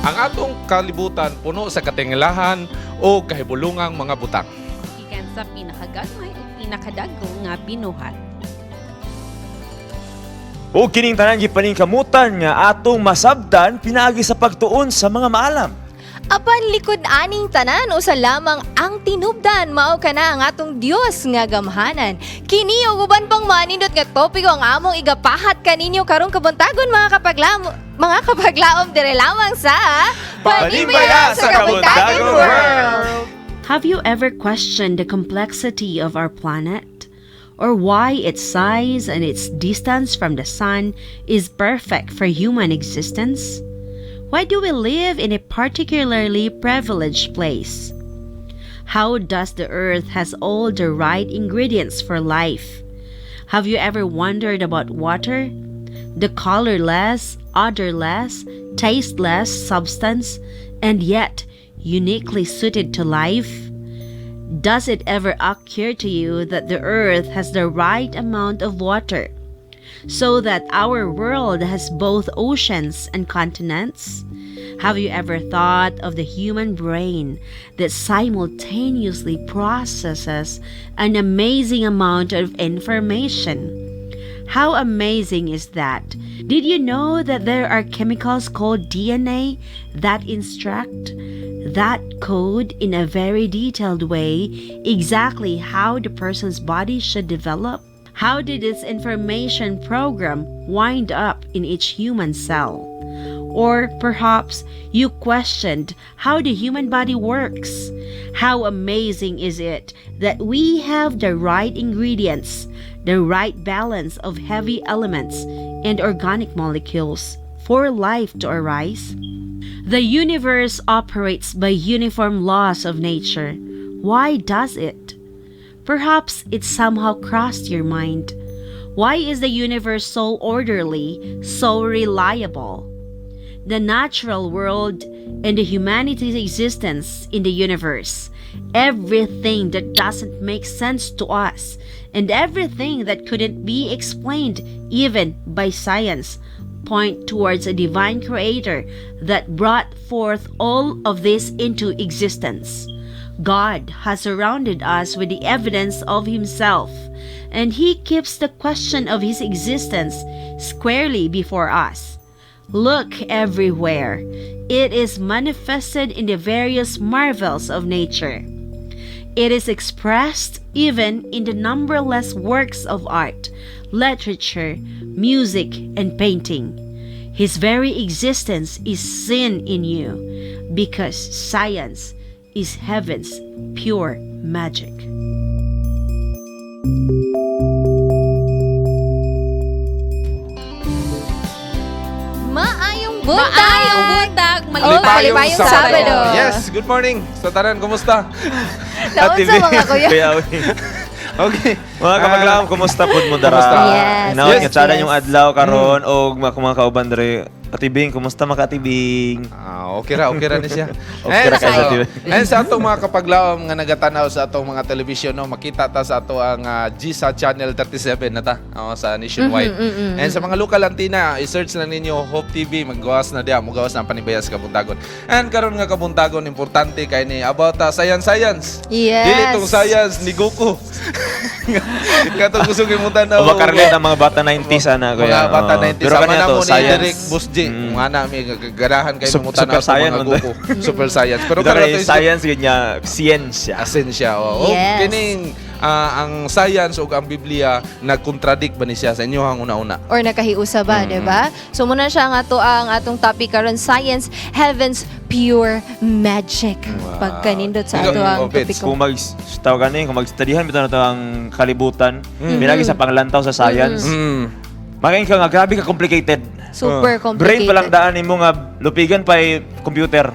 Ang atong kalibutan puno sa katingilahan o kahibulungang mga butang. Gikan sa pinakagagmay ug pinakadagko nga binuhat. O kining tanan gipaningkamutan nga atong masabtan pinaagi sa pagtuon sa mga maalam. Apan likod aning tanan usa lamang ang tinubdan, mao kana ang atong Dios nga gamhanan. Kini ug uban pang manindot nga topiko ang among igapahat kaninyo karong kabuntagon, mga kapaglaom, dire lamang sa Panimbaya sa Kabuntagon World! Have you ever questioned the complexity of our planet? Or why its size and its distance from the sun is perfect for human existence? Why do we live in a particularly privileged place? How does the earth has all the right ingredients for life? Have you ever wondered about water? The colorless, odorless, tasteless substance, and yet uniquely suited to life? Does it ever occur to you that the earth has the right amount of water so that our world has both oceans and continents? Have you ever thought of the human brain that simultaneously processes an amazing amount of information? How amazing is that? Did you know that there are chemicals called DNA that instruct, that code in a very detailed way exactly how the person's body should develop? How did this information program wind up in each human cell? Or perhaps you questioned how the human body works. How amazing is it that we have the right ingredients, the right balance of heavy elements and organic molecules for life to arise? The universe operates by uniform laws of nature. Why does it? Perhaps it somehow crossed your mind. Why is the universe so orderly, so reliable? The natural world and the humanity's existence in the universe, everything that doesn't make sense to us, and everything that couldn't be explained even by science, point towards a divine creator that brought forth all of this into existence. God has surrounded us with the evidence of Himself, and He keeps the question of His existence squarely before us. Look everywhere. It is manifested in the various marvels of nature. It is expressed even in the numberless works of art, literature, music, and painting. His very existence is seen in you because science is heaven's pure magic. Maayong buntag! Maayong buntag! Oh, malipayong Sabado. Yes, good morning. Sa tanan, kumusta? Naon sa mga kuya. Kuya Awing. Okay. Mga kapaglaom, kumusta pud mo dara? Kumusta? Yes, Hinaot yes, nga tsada yes. yung adlaw karon og mga kauban diri. Atibing, kumusta mga katibing? Ah, okay ra ni siya. Okay ra kay sa TV. And sa atong mga kapaglaom nga nagatanaw sa atong mga telebisyon, no, makita ta sa ato ang GSA Channel 37 na ta, oh, sa nationwide. And sa mga local antenna, i-search lang ninyo Hope TV, maggawas na diya, mugawas na ang Panimbaya sa Kabuntagon. And karon nga Kabuntagon, importante kay ni about science science. Yes. Dili tong science ni Goku. Katong gusto kay tanaw. O makarelate ang mga bata 90s ana kuya. Mga bata Oo. 90s. Pero Sama kanya na to, mo ni science. Derek Busji. Mga na, may ganahan kayo mong Super tanaw sa science mga man to. Goku. Super science. Pero Pero karon to is science yun niya, siyensya. Asensya. Oo. Yes. Kining ang science ug ang Biblia nagkontradict ba ni siya sa inyo ang una-una? Or nakahiusa ba, di ba? So muna siya nga to ang atong topic karon, science, heaven's pure magic. Wow. Pagkanindot sa Ikaw, ato ang oh, Pits. topiko. Kung mag tawag ani, kung magstudyhan bitaw na to ang kalibutan, binagi sa panglantaw sa science. Magayon ka nga grabe ka complicated. Super Brain complicated. pa lang daan nimo nga lupigan pa computer.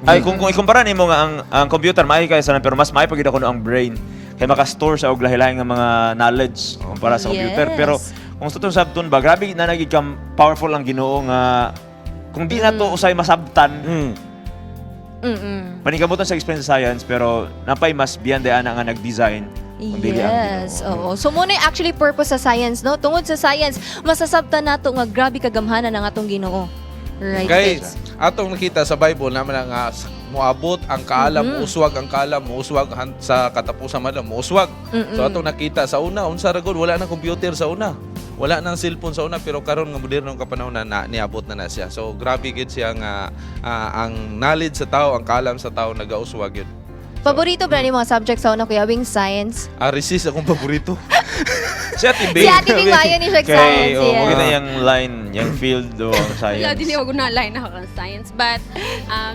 Ay kung ikumpara nimo nga ang computer maayo kay sa pero mas maayo pag kuno ang brain kay maka-store sa og lahi-lahi nga mga knowledge kumpara sa computer. Yes. Pero kung sa itong sabton ba, grabe na naging ka powerful ang Ginoo nga kung di na to usay masabtan, paningkamutan sa explain sa science pero napay mas beyond the ana nga nag-design kung dili ang Yes, Ginoo. oo. So muna yung actually purpose sa science, no? Tungod sa science, masasabtan nato nga grabe kagamhanan ang atong Ginoo. Right. Kay atong nakita sa Bible naman nga moabot ang kaalam, muuswag ang kaalam, muuswag sa katapusan man lang, muuswag. So atong nakita sa una, unsa ra gud, wala nang computer sa una. Wala nang cellphone sa una, pero karon nga modernong kapanahon na niabot na na siya. So grabe gid siya nga ang knowledge sa tao, ang kaalam sa tao nagauswag yun. Paborito ba ni mga subject sa una, Kuya Wing? Science? Ah, resist akong paborito. Si Ate Bing. Si Ate Bing maayo ni siya Kay, science. oh, Yes. mo gina yung line, yung field do ang science. Wala, dili ko na line ako ang science. But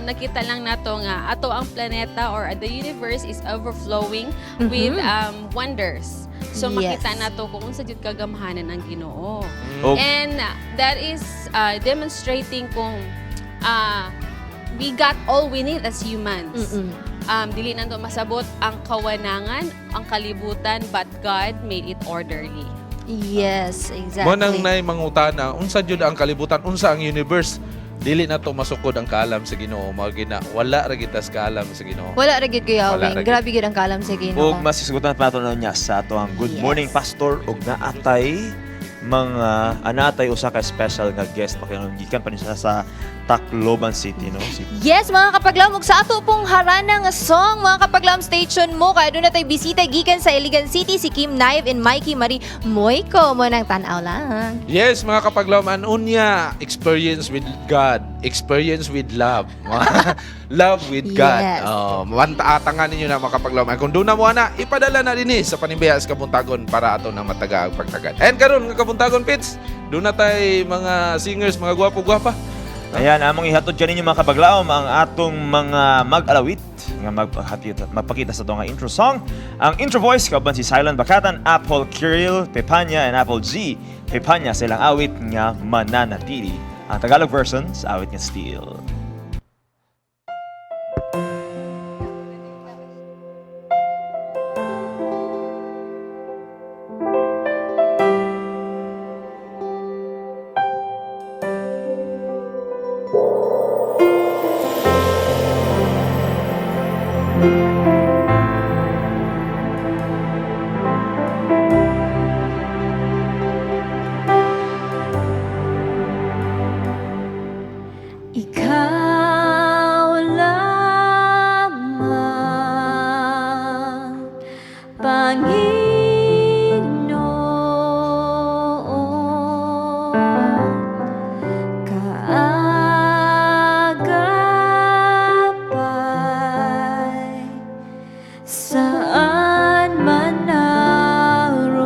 nakita lang nato nga ato ang planeta or the universe is overflowing with wonders. So makita nato kung unsa jud kagamhanan ang Ginoo. Oh. And that is demonstrating kung we got all we need as humans. Dili nato masabot ang kawanangan, ang kalibutan, but God made it orderly. Yes, exactly. Mo nang nay mangutana, unsa jud ang kalibutan, unsa ang universe? Dili na to masukod ang kaalam sa Ginoo, mao gina wala ra kita sa kaalam sa Ginoo. Wala ra gid, Kuya Wala Wing. ra gid. Grabe gid ang kaalam sa Ginoo. Ug masisgutan pa nato na niya sa ato ang Good Morning Pastor ug naatay mga anatay usa ka special nga guest pakinon gikan pa ni siya sa Tacloban City, no? Si Yes, mga kapaglam, ug sa ato pong harana nga song, mga kapaglam, stay tuned mo kay aduna tay bisita gikan sa Iligan City, si Kim Naive and Mikey Marie Moico mo nang tan-aw lang. Yes, mga kapaglam, unya experience with God, experience with love. Love with God. Oh, manta ninyo na, mga kapaglam. Kung doon na mo ana, ipadala na dinhi sa Panimbiya sa Kabuntagon para ato na mataga ang pagtagad. And karon nga Kabuntagon Pits, doon na tay mga singers, mga gwapo-gwapa. Ayan, among ihatod kaninyo, mga kabaglaom, ang atong mga mag-alawit nga magpakita sa atong nga intro song. Ang intro voice kauban si Silent Bakatan, Apple Kirill Pepanya and Apple G Pepanya sa ilang awit nga Mananatili. Ang Tagalog version sa awit nga Steel. Ikaw lamang, Panginoon, kaagapay, saan man naroon.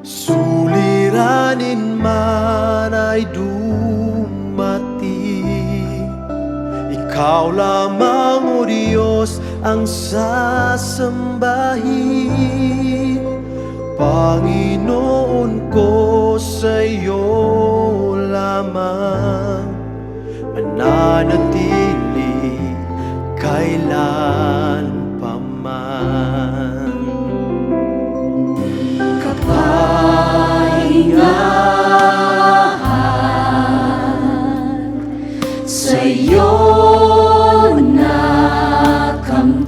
Suliranin man ay dumating, ikaw lamang, O Diyos, ang sasambahin. Panginoon ko, sa iyo lamang mananatili kailan pa man. Kapahingahan sa iyo nakamtan,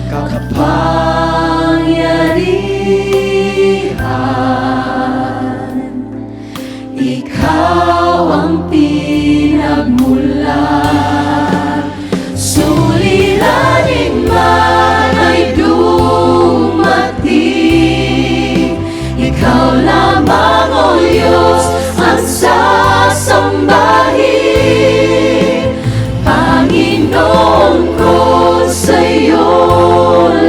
kapangyarihan, ikaw ang pinagmulan. Suliranin man ay dumating, ikaw lamang, O Diyos, ang sasambahin. Panginoon ko, sa iyo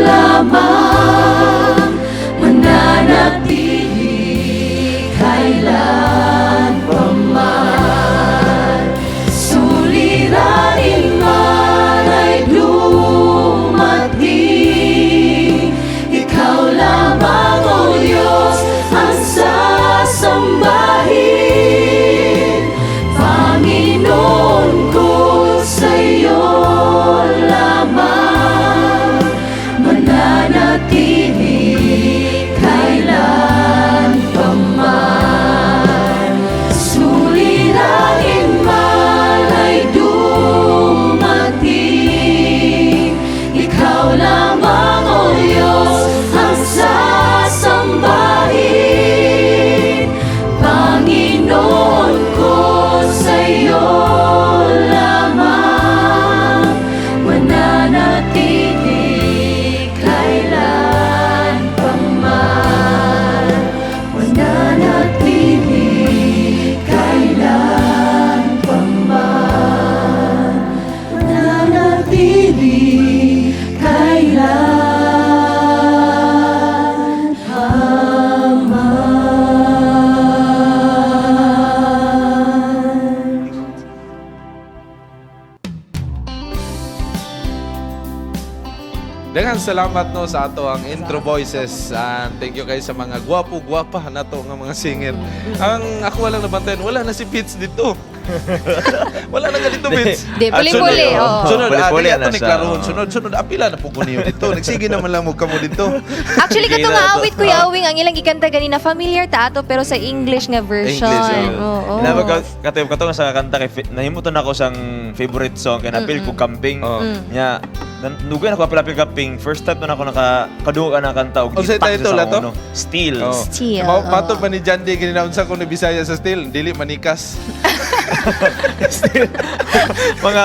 lamang mananatili kailan pa man. Suliranin man ay dumating, ikaw lamang, O Diyos, ang sasambahin. Panginoon ko, sa iyo lamang mananatili kailan pa man. Suliranin man ay dumating, ikaw lamang, O Diyos, ang sasambahin. Daghang salamat, no, sa ato ang intro voices. And thank you kay sa mga gwapo gwapa nato nga mga singer. Ang ako walang nabantayan, wala na si Pitts dito. Wala na ganito, Pitts. Di, puli-puli, Sunod, oo. Sunod, ah, Puli-puli dili na ato ni siya, klarohon. oo. Sunod, sunod, apila na po ko niyo dito. Nagsige naman lang mo kamo dito. Actually, Sige kato na nga to. awit, Kuya Awing, ang ilang gikanta ganina, familiar ta ato, pero sa English nga version. English, oo. Oo. Inabag ka kato kato nga sa kanta kay nahimo to nako sang favorite song kay napil ko camping. Oo. Nya nugay na ko apil camping. First time na ako naka kadungog ang kanta og Unsay gitak siya title sa ato? uno. Steel. Oh. Steel, Ma oo. Matod pa ni Jandy ganina unsa kung ni Bisaya sa steel, dili manikas. Mga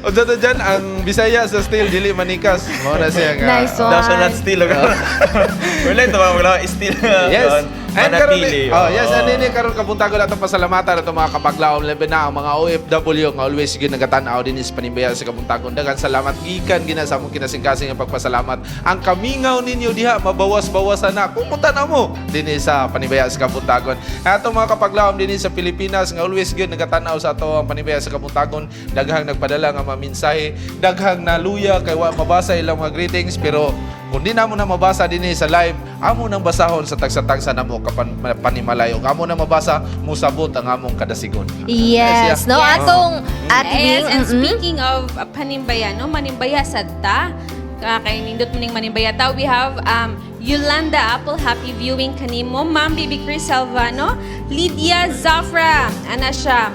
Unsa to dyan, ang Bisaya sa steel dili manikas. Mao na siya nga. Nice one. Daw sa not steel. Wala ito mga wala steel. Yes. And karon Manatili. oh, yes, and ini karon kabuntagon ato pasalamatan ato mga kapaglaom, labi na ang mga OFW nga always gyud nagatan-aw dinhi sa Panimbaya sa Kabuntagon. Daghang salamat gikan gina sa among kinasingkasing nga pagpasalamat. Ang kamingaw ninyo diha mabawas-bawasan na kung na mo dinhi sa Panimbaya sa Kabuntagon. Ato mga kapaglaom dinhi sa Pilipinas nga always gyud nagatan-aw sa ato ang Panimbaya sa Kabuntagon, daghang nagpadala nga mga mensahe, daghang naluya kay wa mabasa ilang mga greetings, pero kung di namo na mabasa dinhi sa live, amo nang basahon sa tagsa-tagsa namo kapan panimalay. Ug amo na mabasa, musabot ang among kadasigon. Yes, no? Yes. Atong Ate Yes, Bing, and speaking of panimbaya, no, manimbaya sad ta. Kay nindot mo ning manimbaya ta. We have Yolanda Apple, happy viewing kanimo. Ma'am Bibi Chris Salvano, Lydia Zafra, ana siya.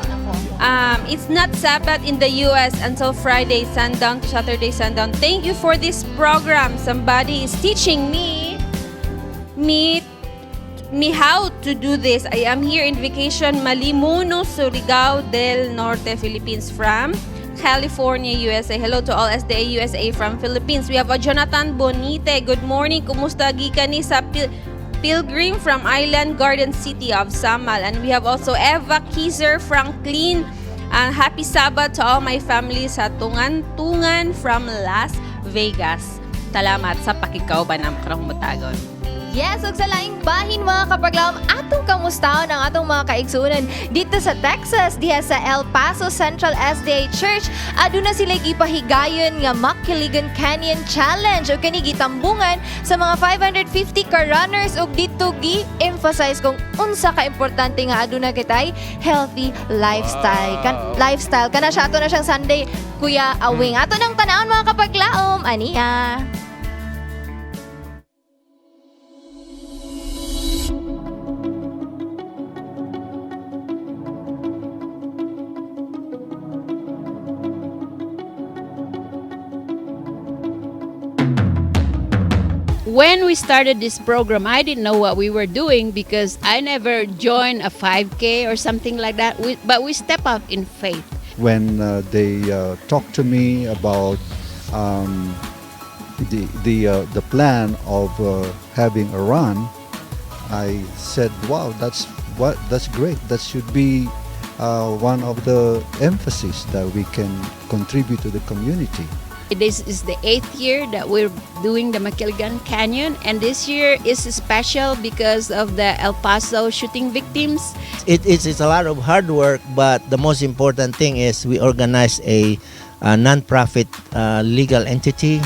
It's not Sabbath in the US until Friday sundown to Saturday sundown. Thank you for this program. Somebody is teaching me how to do this. I am here in vacation, Malimuno, Surigao del Norte, Philippines from California, USA. Hello to all SDA USA from Philippines. We have a Jonathan Bonite. Good morning. Kumusta gikan ni sa Pilgrim from Island Garden City of Samal. And we have also Eva Kizer Franklin. And happy Sabbath to all my family sa Tungan-Tungan from Las Vegas. Salamat sa pakikauban ang karong mutagon. Yes, ug sa laing bahin, mga kapaglaom, atong kamustahon ang atong mga kaigsuonan dito sa Texas, diha sa El Paso Central SDA Church. Aduna sila gipahigayon nga McKilligan Canyon Challenge ug kini gitambungan sa mga 550 ka runners ug dito gi-emphasize kung unsa ka importante nga aduna kitay healthy lifestyle. Lifestyle kana siya ato na siyang Sunday, Kuya Awing. Ato nang tanawon, mga kapaglaom, aniya. When we started this program, I didn't know what we were doing because I never joined a 5K or something like that. But we step out in faith. When they talked to me about the plan of having a run, I said, "Wow, that's great. That should be one of the emphasis that we can contribute to the community." This is the eighth year that we're doing the McKilligan Canyon, and this year is special because of the El Paso shooting victims. It's a lot of hard work, but the most important thing is we organize a non-profit legal entity.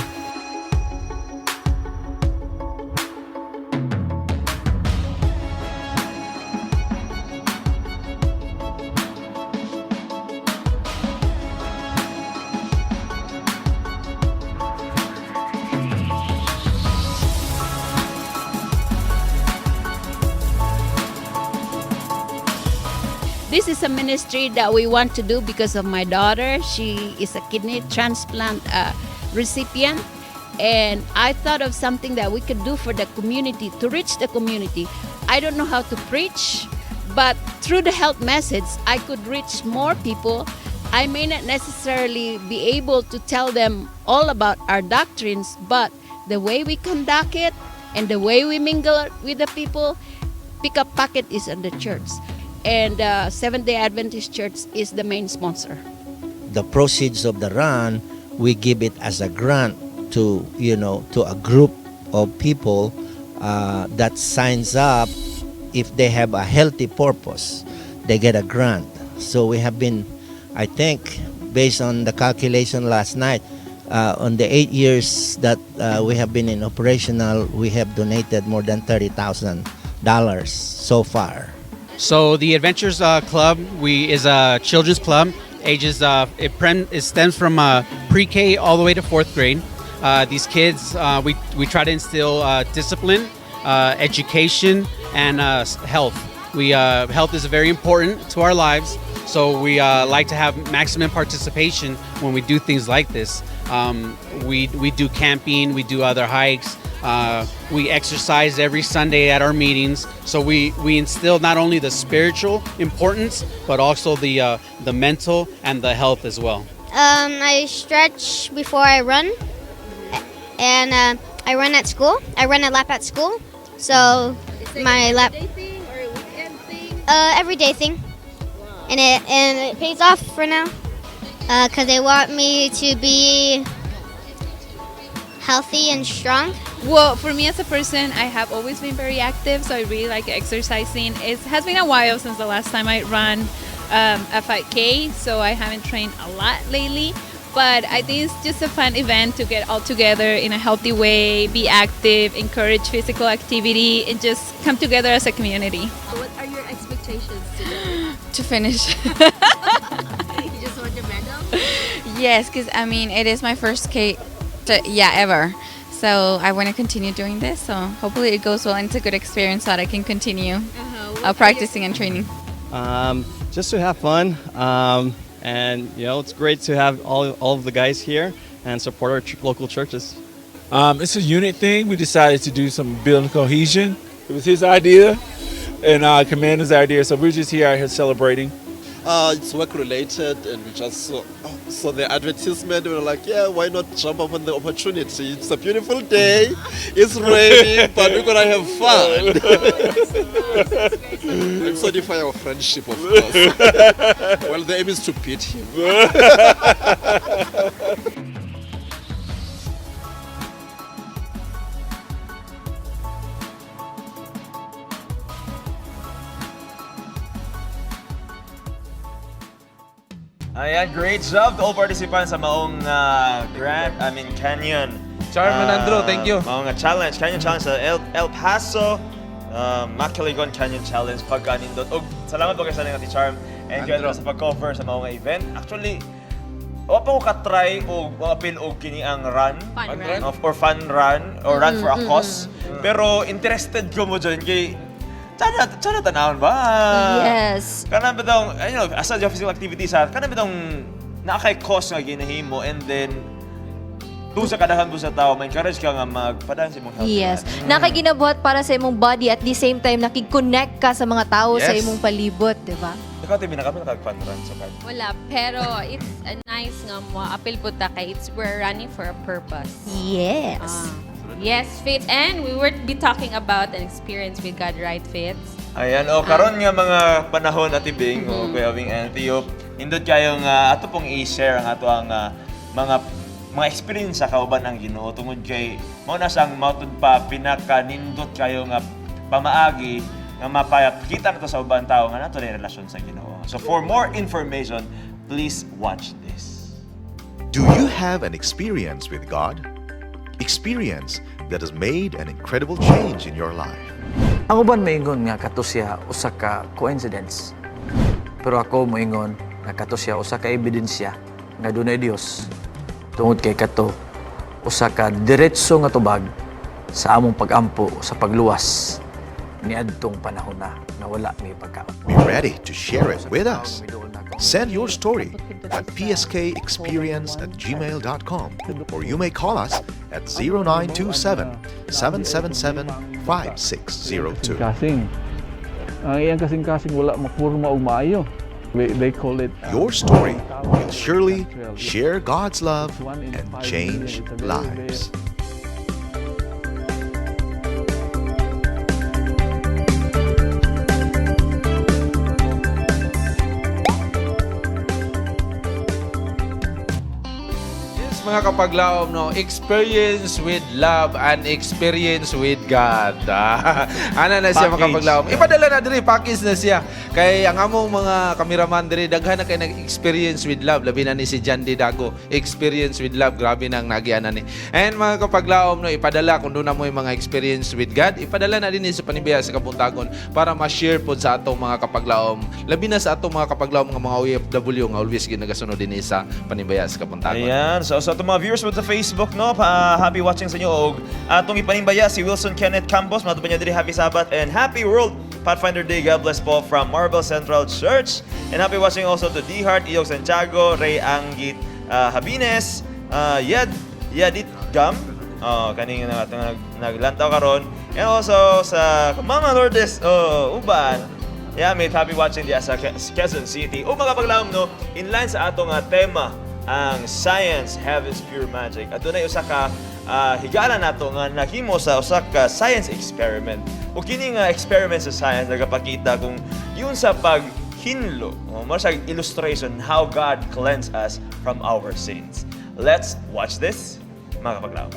This is a ministry that we want to do because of my daughter. She is a kidney transplant recipient. And I thought of something that we could do for the community, to reach the community. I don't know how to preach, but through the health message, I could reach more people. I may not necessarily be able to tell them all about our doctrines, but the way we conduct it and the way we mingle with the people, Pickup Pocket is at the church. And Seventh day Adventist Church is the main sponsor. The proceeds of the run, we give it as a grant to you know to a group of people that signs up. If they have a healthy purpose, they get a grant. So we have been, I think, based on the calculation last night, On the 8 years that we have been in operational, we have donated more than $30,000 so far. So the Adventures Club we is a children's club. Ages it stems from pre-K all the way to fourth grade. These kids, we try to instill discipline, education, and health. We health is very important to our lives, so we like to have maximum participation when we do things like this. We do camping, we do other hikes. We exercise every Sunday at our meetings, so we instill not only the spiritual importance, but also the mental and the health as well. I stretch before I run, and I run at school. I run a lap at school, so my lap. Thing or a weekend thing? Everyday thing, and it pays off for now, 'cause they want me to be healthy and strong. Well, for me as a person, I have always been very active, so I really like exercising. It has been a while since the last time I ran a 5K, so I haven't trained a lot lately. But I think it's just a fun event to get all together in a healthy way, be active, encourage physical activity, and just come together as a community. What are your expectations today? To finish. You just want your medal? Yes, because I mean, it is my first K, yeah, ever. So I want to continue doing this. So hopefully it goes well and it's a good experience so that I can continue practicing and training. Just to have fun, and it's great to have all of the guys here and support our local churches. It's a unit thing. We decided to do some building cohesion. It was his idea and Commander's idea, so we're just here out here celebrating. It's work related, and we just saw the advertisement. We were like, "Yeah, why not jump up on the opportunity? It's a beautiful day. It's raining, but we're gonna have fun and solidify our friendship, of course." Well, the aim is to beat him. Ayan, great job to all participants sa maong Grand, I mean, Canyon. Chairman Andrew, thank you. Maong challenge, Canyon Challenge sa El Paso, Macaligon Canyon Challenge pagkanindot. Og salamat po kay sa Ate Charm and kay Andrew sa pag-cover sa maong event. Actually, wa pa ko ka-try og apil og kini ang run, Fun run. Or fun run or run for a cause. Pero interested ko mo dyan kay tsada tanawon ba? Yes. Kana ba daw, aside yung physical activity sa, kana ba daw naa kay cause nga ginahimo and then kung sa kadahan po sa tao, ma-encourage ka nga magpadayon sa imong health. Yes. Nakaginabuhat para sa imong body, at the same time nakig-connect ka sa mga tao sa imong palibot, di ba? Ikaw, Timmy, nakapil nakag-fun run sa card. Wala, pero it's a nice nga mo apil po ta kay it's we're running for a purpose. Yes. Ah. Yes, Faith. And we will be talking about an experience with God, right, Faith? Ayan, o karon nga mga panahon, Ate Bing, o Kuya Bing and Theo, nindot kayo nga ato pong i-share ang ato ang mga experience sa kauban ang Ginoo tungod kay mao na siyang matud pa pinaka nindot kayo nga pamaagi nga mapakita nato sa ubang tao nga nato na relasyon sa Ginoo. So for more information, please watch this. Do you have an experience with God? Experience that has made an incredible change in your life. Ang uban maingon nga kato siya usa ka coincidence. Pero ako moingon nga kato siya usa ka ebidensya nga dunay Dios tungod kay kato usa ka diretso nga tubag sa among pagampo sa pagluwas niadtong panahon na nga wala may pagkaon. Be ready to share it with us. Send your story at pskexperience@gmail.com or you may call us at 0927 777 5602. Kasing. Ang iyang kasing-kasing wala mapurma og maayo. They call it Your story will surely share God's love and change lives. Yes, mga mga kapaglaom, no, experience with love and experience with God. Ah, ana na siya, mga Package. kapaglaom. Ipadala na diri, package na siya. Kay ang among mga kameraman diri, daghan na kay nag-experience with love. Labi na ni si John D. Dago. Experience with love, grabe nang nagianan ni. And mga kapaglaom, no, ipadala kung duna mo yung mga experience with God, ipadala na din ni sa Panimbaya sa Kabuntagon para ma-share pod sa atong mga kapaglaom. Labi na sa atong mga kapaglaom nga mga OFW nga always ginagasunod din sa Panimbaya sa Kabuntagon. Ayan. So, sa atong mga viewers mo sa Facebook, no, pa, happy watching sa inyo. Og atong ipanimbaya si Wilson Kenneth Campos. Mga niya diri, happy Sabbath and happy World Pathfinder Day. God bless po from Marble Central Church. And happy watching also to D. Hart, Iyog Santiago, Ray Anggit Habines, Yed, Yadit Gam, oh, kaning na atong naglantaw karon. And also sa Mama Lourdes, oh, Uban. Yeah, mate, happy watching diya sa Quezon City. O mga kapaglaom, no, in line sa atong tema, ang Science Heaven's Pure Magic. At dunay usa ka higala nato nga nahimo sa usa ka science experiment. O kini nga experiment sa science nagapakita kung yun sa paghinlo, o mo siya illustration how God cleanse us from our sins. Let's watch this, mga kapaglaom.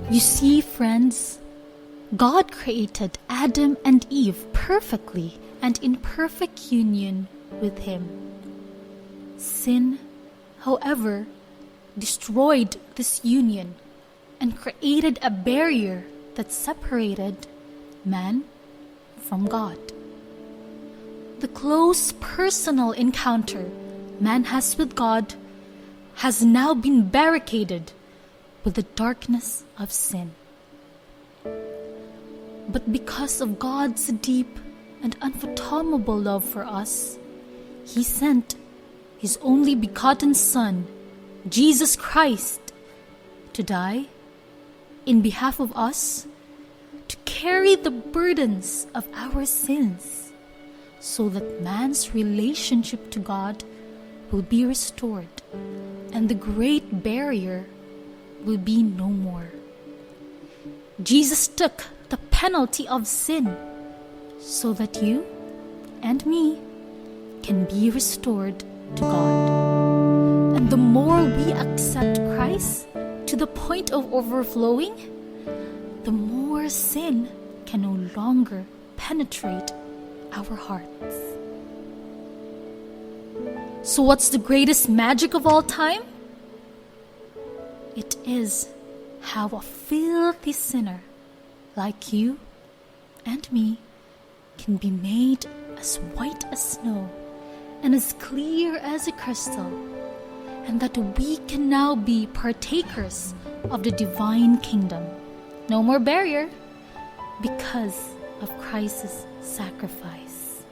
You see, friends, God created Adam and Eve perfectly and in perfect union with Him. Sin, however, destroyed this union and created a barrier that separated man from God. The close personal encounter man has with God has now been barricaded with the darkness of sin. But because of God's deep and unfathomable love for us, He sent His only begotten Son, Jesus Christ, to die in behalf of us, to carry the burdens of our sins, so that man's relationship to God will be restored and the great barrier will be no more. Jesus took the penalty of sin so that you and me can be restored to God. And the more we accept Christ to the point of overflowing, the more sin can no longer penetrate our hearts. So, what's the greatest magic of all time? It is how a filthy sinner like you and me can be made as white as snow and as clear as a crystal, and that we can now be partakers of the divine kingdom. No more barrier because of Christ's sacrifice.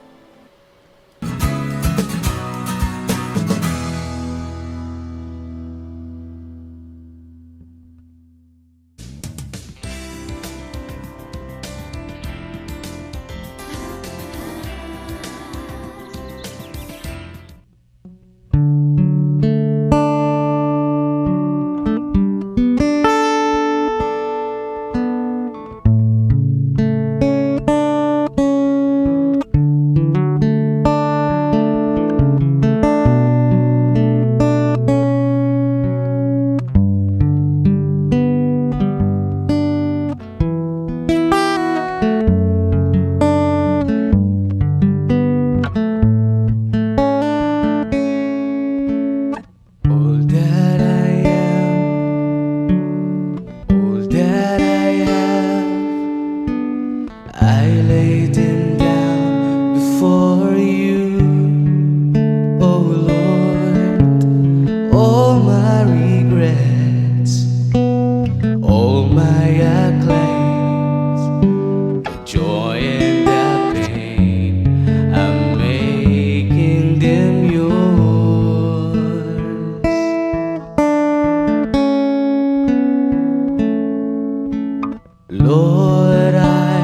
All that I am, all that I have, I lay them down before you, oh Lord. All my regrets, all my acclaims, the joy and the pain, I'm making them yours. Lord, I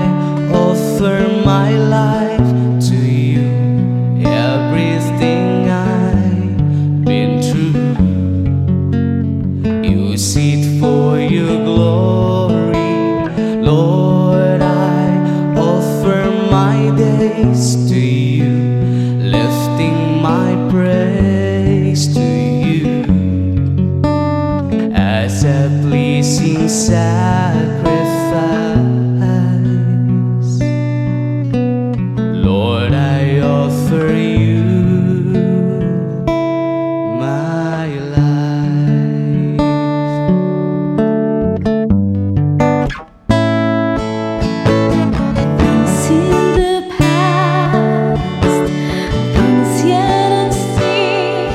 offer my life to you. Everything I've been through, use it for your glory. Lord, I offer my days to you, lifting my praise to you. Sacrifice. Lord, I offer you my life. Things in the past, things yet unseen,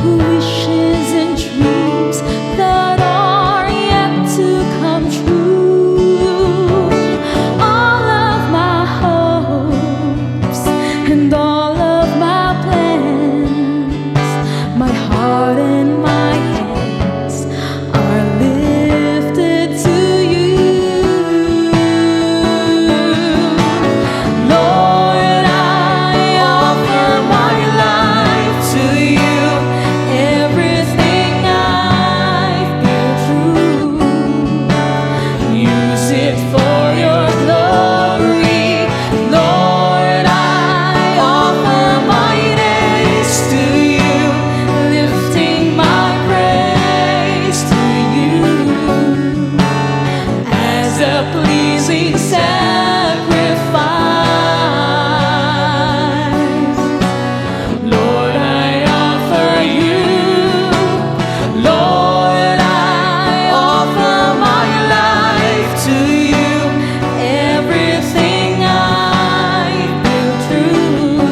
wishes and dreams that are yet to come true. All of my hopes and all of my plans, my heart and my hands are lifted to you. Lord, I offer my life to you. Everything I've been through, use it for your glory. Lord, I offer my days to you, lifting my praise to you as a pleasing sacrifice. Lord, I offer you. Lord, I offer my life to you. Everything I've been through,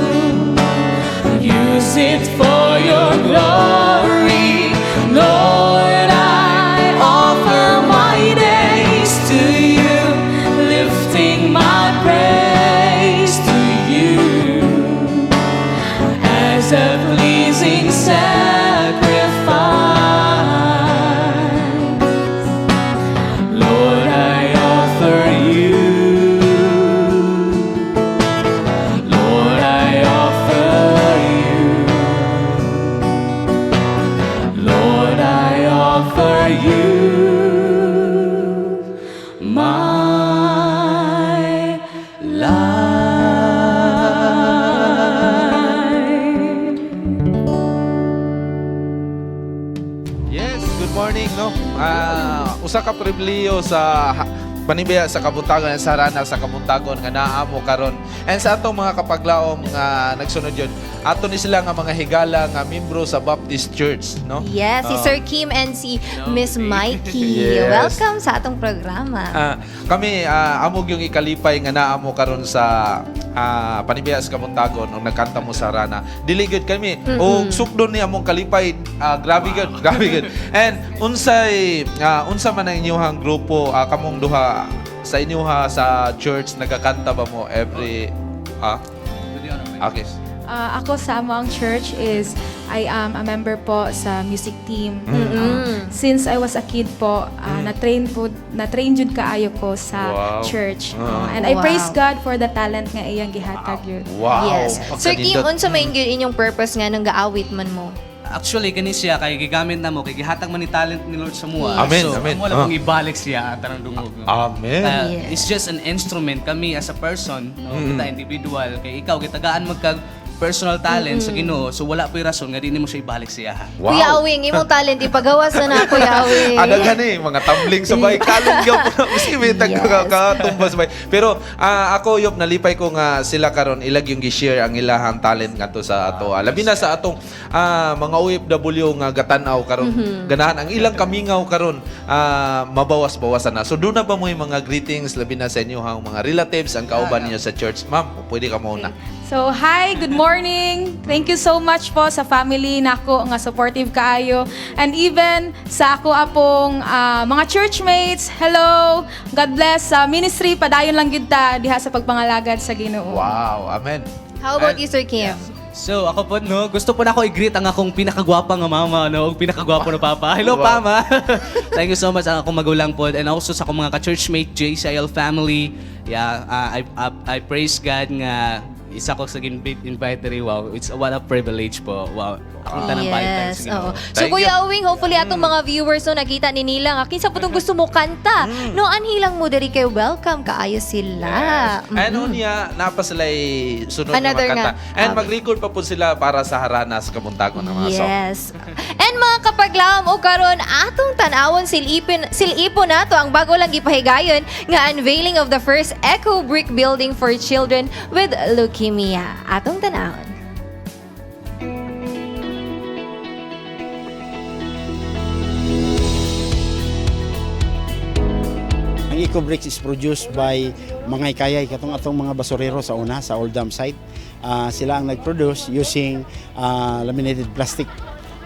use it for your glory. Lord, I offer my days to you, lifting my praise to you as a pleasing sacrifice. Lord, I offer you. Lord, I offer you. Lord, I offer you my life. Yes, good morning, no? Usa ka pribilehiyo sa panibaya sa kabuntagon, sa harana sa kabuntagon nga naa mo karon. And sa atong mga kapaglaom nga nagsunod yun, ato ni sila nga mga higala nga membro sa Baptist Church, no? Yes, si Sir Kim and si Miss Mikey. Yes. Welcome sa atong programa. Kami amo gyung ikalipay nga naa mo karon sa panibaya sa kabuntagon ug nagkanta mo sa harana. Dili gyud kami og sukdon ni among kalipay, grabe gyud, grabe gyud. And unsay unsa man ang inyong grupo, kamong duha sa inyoha sa church, nagakanta ba mo every Okay. Ako sa among church is I am a member po sa music team. Since I was a kid po, na-train po, na-train jud kaayo ko sa church. And I praise God for the talent nga iyang gihatag yun. Yes. Sir Kim, Pagkanindot. unsa may inyong purpose nga nung gaawit man mo? Actually, kani siya kay gigamit na mo kay gihatag man ni talent ni Lord sa mua. Amen, So, amen. amo lang kung ibalik siya ang tanang dungog. No? Amen. It's just an instrument kami as a person, no? Kita individual kay ikaw gitagaan magkag personal talent sa Ginoo. So wala po'y rason nga di nimo siya ibalik siya. Kuya Awing, imong talent ipagawas na na, Kuya Awing. Daghan eh, mga tumbling sa bike. Talent gyud po na. Maski may tag katumba sa bike. Pero ako, Yop, nalipay ko nga sila karon ilag yung gi-share ang ilahang talent ngadto sa ato. Labi na sa atong mga OFW nga gatanaw karon. Ganahan ang ilang kamingaw karon mabawas-bawasan na. So doon na ba mo yung mga greetings labi na sa inyong mga relatives ang kauban ninyo sa church? Ma'am, pwede ka muna. So, hi, good morning. Thank you so much po sa family nako nga supportive kaayo. And even sa ako apong mga churchmates, hello. God bless sa ministry. Padayon lang gid ta diha sa pagpangalagad sa Ginoo. Wow, amen. How about you, Sir Kim? So ako po, no, gusto po na ako i-greet ang akong pinakagwapa nga mama, no, ug pinakagwapo na papa. Hello, Pama. Thank you so much ang akong magulang po and also sa akong mga ka-churchmate, JCIL family. Yeah, I praise God nga Isa ko sa invite diri. Wow, it's what a privilege po. Wow. Akong tanang balik Yes, oo. So Kuya Owing, hopefully atong mga viewers, no, nakita ni nila nga kinsa po tong gusto mo kanta. No, anhi lang mo diri kay welcome kaayo sila. Yes. And unya, naa pa sila sunod na Another makanta. nga. And mag-record pa po sila para sa harana sa kabuntagon ng mga song. Yes. And mga kapaglaom, o karon atong tan-awon, silipin silipon nato ang bago lang gipahigayon nga unveiling of the first eco brick building for children with leukemia. Atong tan-awon. Ang Eco Bricks is produced by mga ikayay, katong atong mga basurero sa una sa old dam site. Sila ang nag-produce using laminated plastic.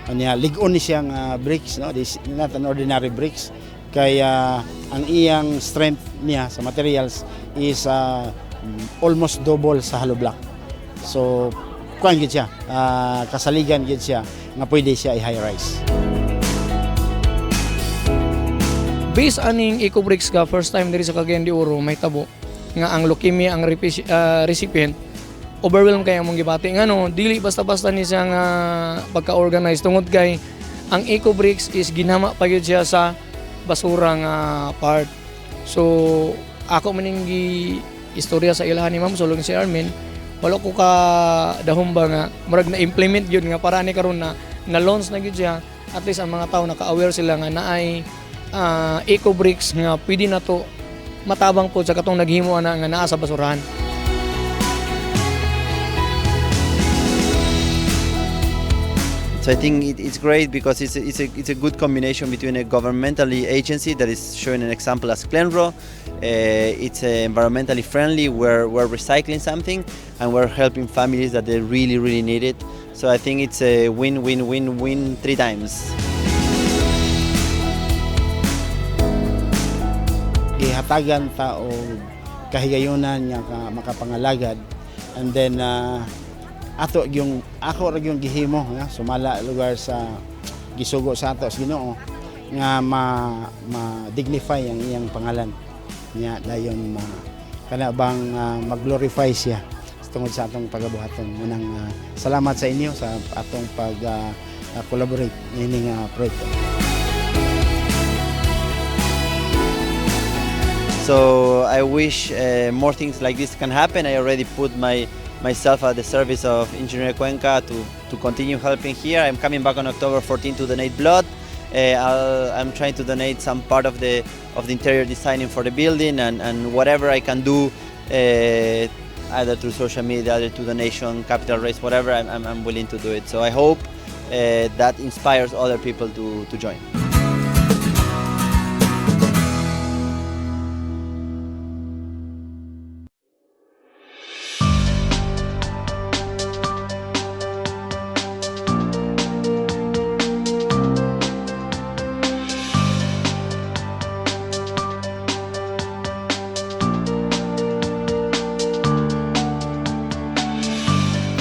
Anya, lig-on ni siyang bricks, no? This not an ordinary bricks kay ang iyang strength niya sa materials is almost double sa hollow block. So kuan gid siya, kasaligan gid siya nga pwede siya i-high rise. Based aning Eco Bricks ka first time diri sa Cagayan de Oro mahitabo nga ang leukemia ang recipient, overwhelmed kay among gibati ngano dili basta-basta ni siya nga pagka-organize tungod kay ang Eco Bricks is ginama pa gyud siya sa basura nga part. So ako maning gi istorya sa ilahan ni Ma'am Solong si Armin, wala ko ka dahom ba nga murag na implement yun nga para ani karon na na launch na gyud siya, at least ang mga tao naka-aware sila nga naay eco bricks nga pwede na to matabang po sa katong naghimo ana nga naa sa basurahan. So I think it's great because it's a good combination between a governmental agency that is showing an example as CLENRO. It's environmentally friendly. We're recycling something and we're helping families that they really, really need it. So I think it's a win, win, win, win three times. Gihatagan ta og kahigayunan nga makapangalagad and then ato yung ako ra yung gihimo nga sumala lugar sa gisugo sa ato sa Ginoo nga ma dignify ang iyang pangalan niya, dayon ma kana bang mag-glorify siya tungod sa atong pagabuhaton. Munang salamat sa inyo sa atong pag collaborate niini nga proyekto. So I wish more things like this can happen. I already put my myself at the service of Engineer Cuenca to continue helping here. I'm coming back on October 14 to donate blood. I'm trying to donate some part of the interior designing for the building and whatever I can do, either through social media, either through donation, capital raise, whatever, I'm willing to do it. So I hope that inspires other people to join.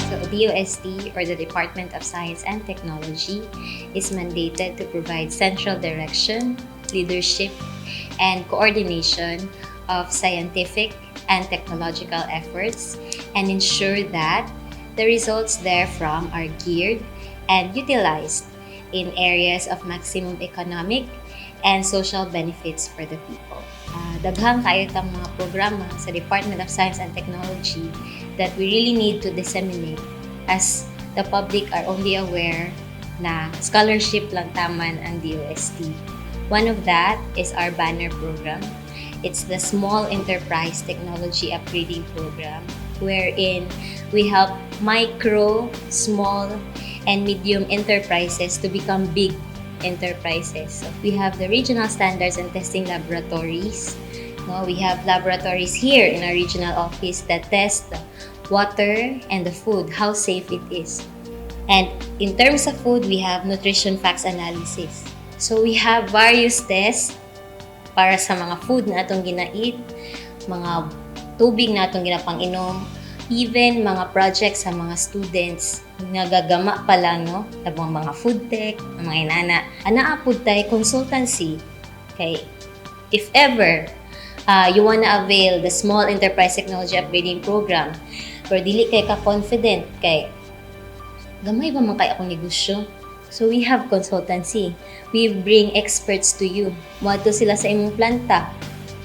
So DOST, or the Department of Science and Technology, is mandated to provide central direction, leadership, and coordination of scientific and technological efforts and ensure that the results therefrom are geared and utilized in areas of maximum economic and social benefits for the people. Daghang kayo tang mga programa sa Department of Science and Technology that we really need to disseminate, as the public are only aware na scholarship lang taman ang DOST. One of that is our banner program. It's the Small Enterprise Technology Upgrading Program, wherein we help micro, small, and medium enterprises to become big enterprises. So we have the regional standards and testing laboratories. No, we have laboratories here in our regional office that test the water and the food, how safe it is. And in terms of food, we have nutrition facts analysis. So we have various tests para sa mga food na atong gina-eat, mga tubig na atong ginapanginom, even mga projects sa mga students nga gagama pa lang, no, tabang mga food tech, ang mga inana. Anaa pud tay consultancy kay if ever you wanna avail the Small Enterprise Technology Upgrading Program, Pero dili kay ka confident kay gamay ba man kay akong negosyo. So we have consultancy. We bring experts to you. Moadto sila sa imong planta.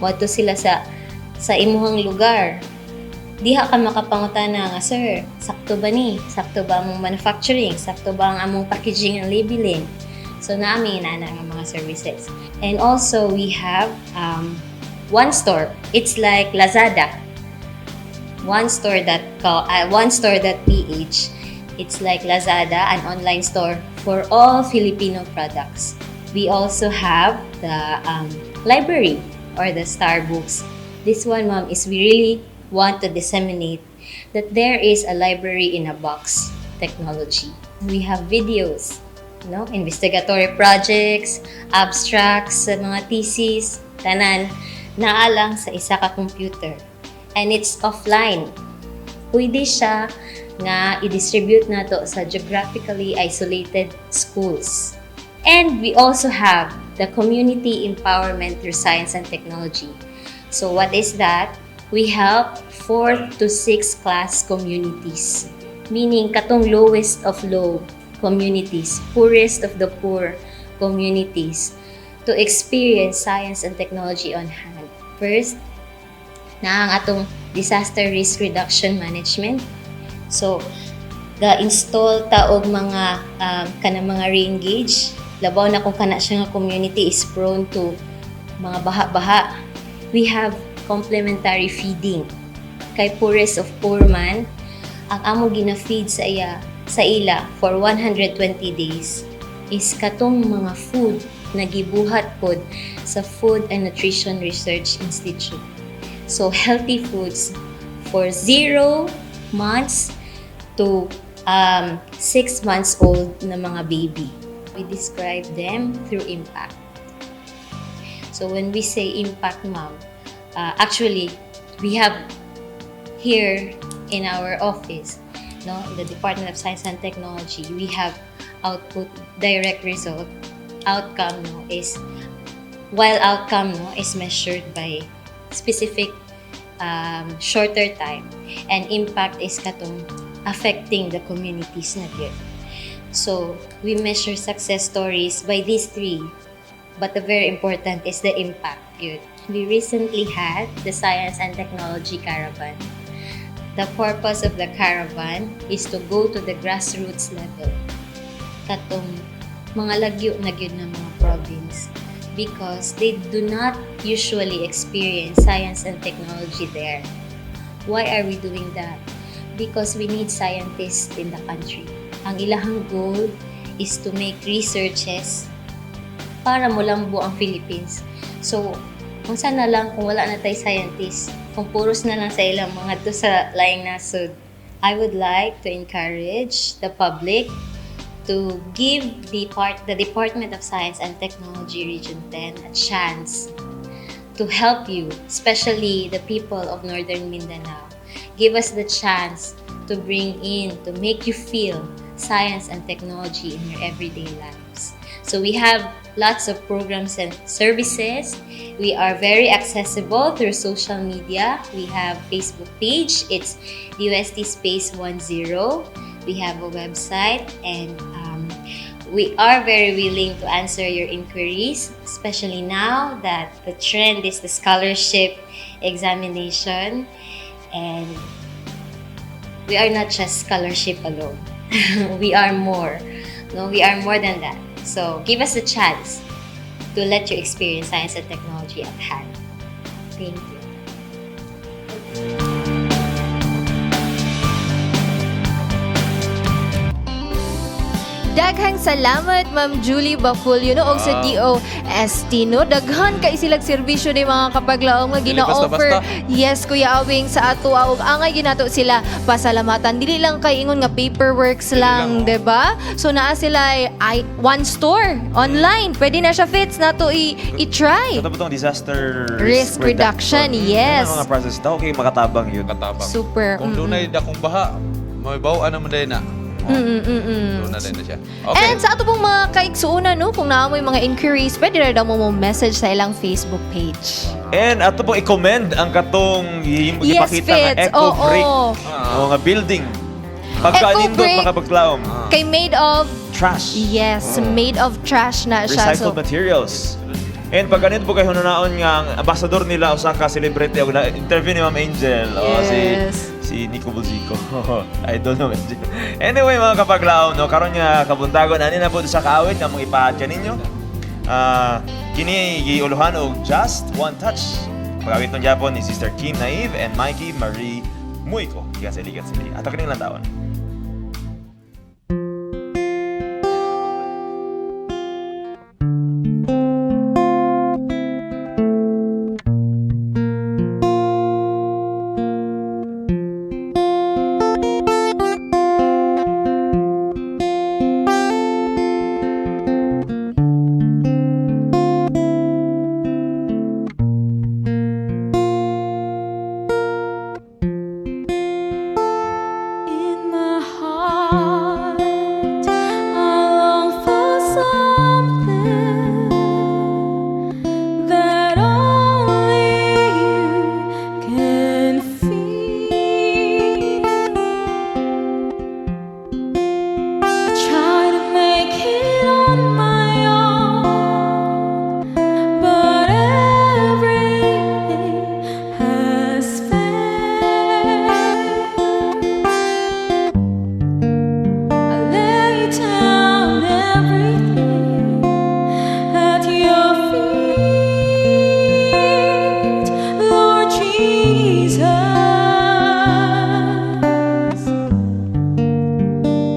Moadto sila sa imuhang lugar. Diha ka makapangutana nga, "Sir, sakto ba ni? Sakto ba among manufacturing? Sakto ba ang among packaging and labeling?" So naa mi inana nga mga services. And also we have one store. It's like Lazada. One store.co, one store.ph. It's like Lazada, an online store for all Filipino products. We also have the library or the Star Books. This one, ma'am, is we really want to disseminate that there is a library in a box technology. We have videos, no? Investigatory projects, abstracts, sa mga thesis, tanan, naa lang sa isa ka computer. And it's offline. Pwede siya nga i-distribute nato sa geographically isolated schools. And we also have the community empowerment through science and technology. So what is that? We help 4th to 6th class communities. Meaning katong lowest of low communities, poorest of the poor communities to experience science and technology on hand. First, na ang atong disaster risk reduction management. So, ga-install ta og mga kanang mga rain gauge, labaw na kung kana siya nga community is prone to mga baha-baha. We have complementary feeding. Kay poorest of poor man, ang among gina-feed sa ila for 120 days is katong mga food na gibuhat pod sa Food and Nutrition Research Institute. So healthy foods for 0 months to 6 months old na mga baby. We describe them through impact. So when we say impact, ma'am, actually, we have here in our office, no, in the Department of Science and Technology, we have output, direct result. Outcome, no, is while outcome, no, is measured by specific shorter time and impact is katong affecting the communities na gyud. So, we measure success stories by these three. But the very important is the impact yun. We recently had the Science and Technology Caravan. The purpose of the caravan is to go to the grassroots level. Katong mga lagyo na gyud na mga province because they do not usually experience science and technology there. Why are we doing that? Because we need scientists in the country. Ang ilahang goal is to make researches para mulambo ang Philippines. So, kung sana lang kung wala na tayo scientists, kung puros na lang sa ilang mga to sa laing nasod. I would like to encourage the public to give the Department of Science and Technology Region 10 a chance to help you, especially the people of Northern Mindanao. Give us the chance to bring in, to make you feel science and technology in your everyday lives. So we have lots of programs and services. We are very accessible through social media. We have Facebook page. It's DOST Space 10. We have a website and we are very willing to answer your inquiries, especially now that the trend is the scholarship examination. And we are not just scholarship alone. We are more. No, we are more than that. So give us a chance to let you experience science and technology at hand. Thank you. Daghang salamat, Ma'am Julie Baculio, no, og sa DOST, no. Daghan kay silag serbisyo ni mga kapaglaom nga Dili gina-offer. basta-basta. Yes, Kuya Awing, sa ato og angay ginato sila pasalamatan. Dili lang kay ingon nga paperworks Dili lang, lang, oh. 'di ba? So naa sila ay one store online. Pwede na siya fits nato i-try. Ito po itong disaster Risk reduction, yes. Ano mga process daw kay makatabang yun. Katabang. Super. Kung dunay dakong baha, may baw naman din na. Doon na din na siya. Okay. And sa ato pong mga kaigsuonan, no, kung naa mo'y mga inquiries, pwede ra daw mo mo message sa ilang Facebook page. And ato pong i-commend ang katong Yes, gipakita nga Fitz. eco Oo. brick. O nga building. Pagka-nindot Eco brick. makapaglaom. Kay made of Trash. Yes, Oo. made of trash na siya. Recycled materials. And pag ganito po kayo hunaon nga ang ambassador nila usa ka celebrity og na interview ni Ma'am Angel o si si Nico Bolzico. I don't know Angel. Anyway, mga kapaglaom, no, karon nga kabuntagon ani na po sa kaawit nga mong ipahatya ninyo. Kini giuluhan og Just One Touch. Pag-awit ng Japon ni Sister Kim Naive and Mikey Marie Muiko. Gikan sa Iligan City. Ato kining lang taon. In my heart, I long for something that only you can feel. I try to make it on my own, but everything has failed. I lay down everything at your feet, Lord Jesus.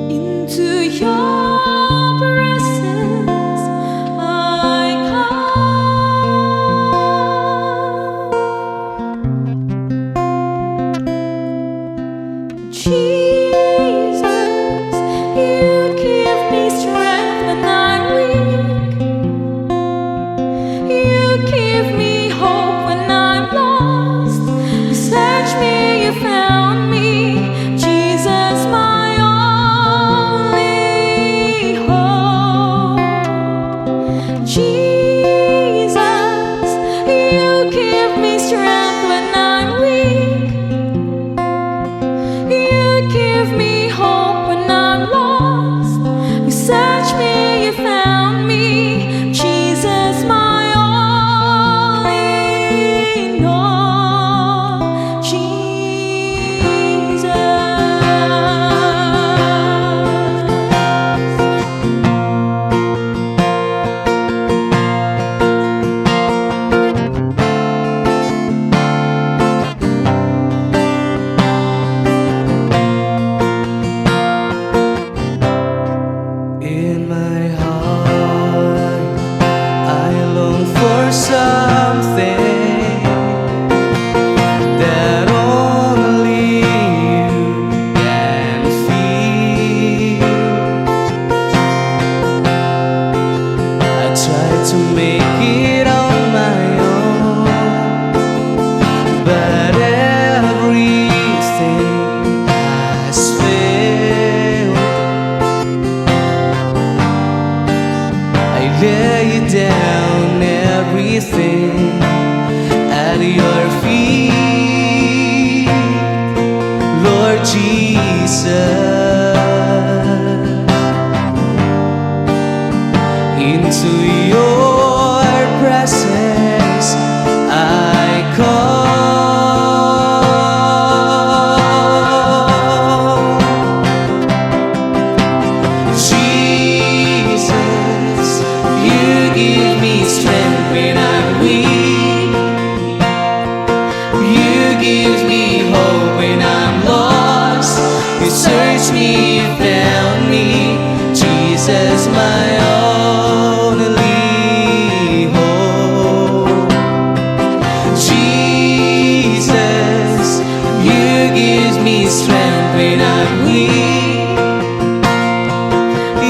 Into your presence I come. Jesus, you give me strength when I'm weak. You give me hope when I'm lost. You search me, you found me. Jesus, my only hope. Jesus, you give me strength when I'm weak. You give me hope when I'm lost. You search me, you found me. Jesus, my all in all. Jesus. In my heart, I long for something that only you can feel. I try to make it on my own, but everything has failed. I lay down everything at your feet, Lord Jesus. Into your presence I come. Jesus, you give me strength when I'm weak. You give me hope when I'm lost. You search me, you found me. Jesus, my only hope. Jesus, you give me strength when I'm weak.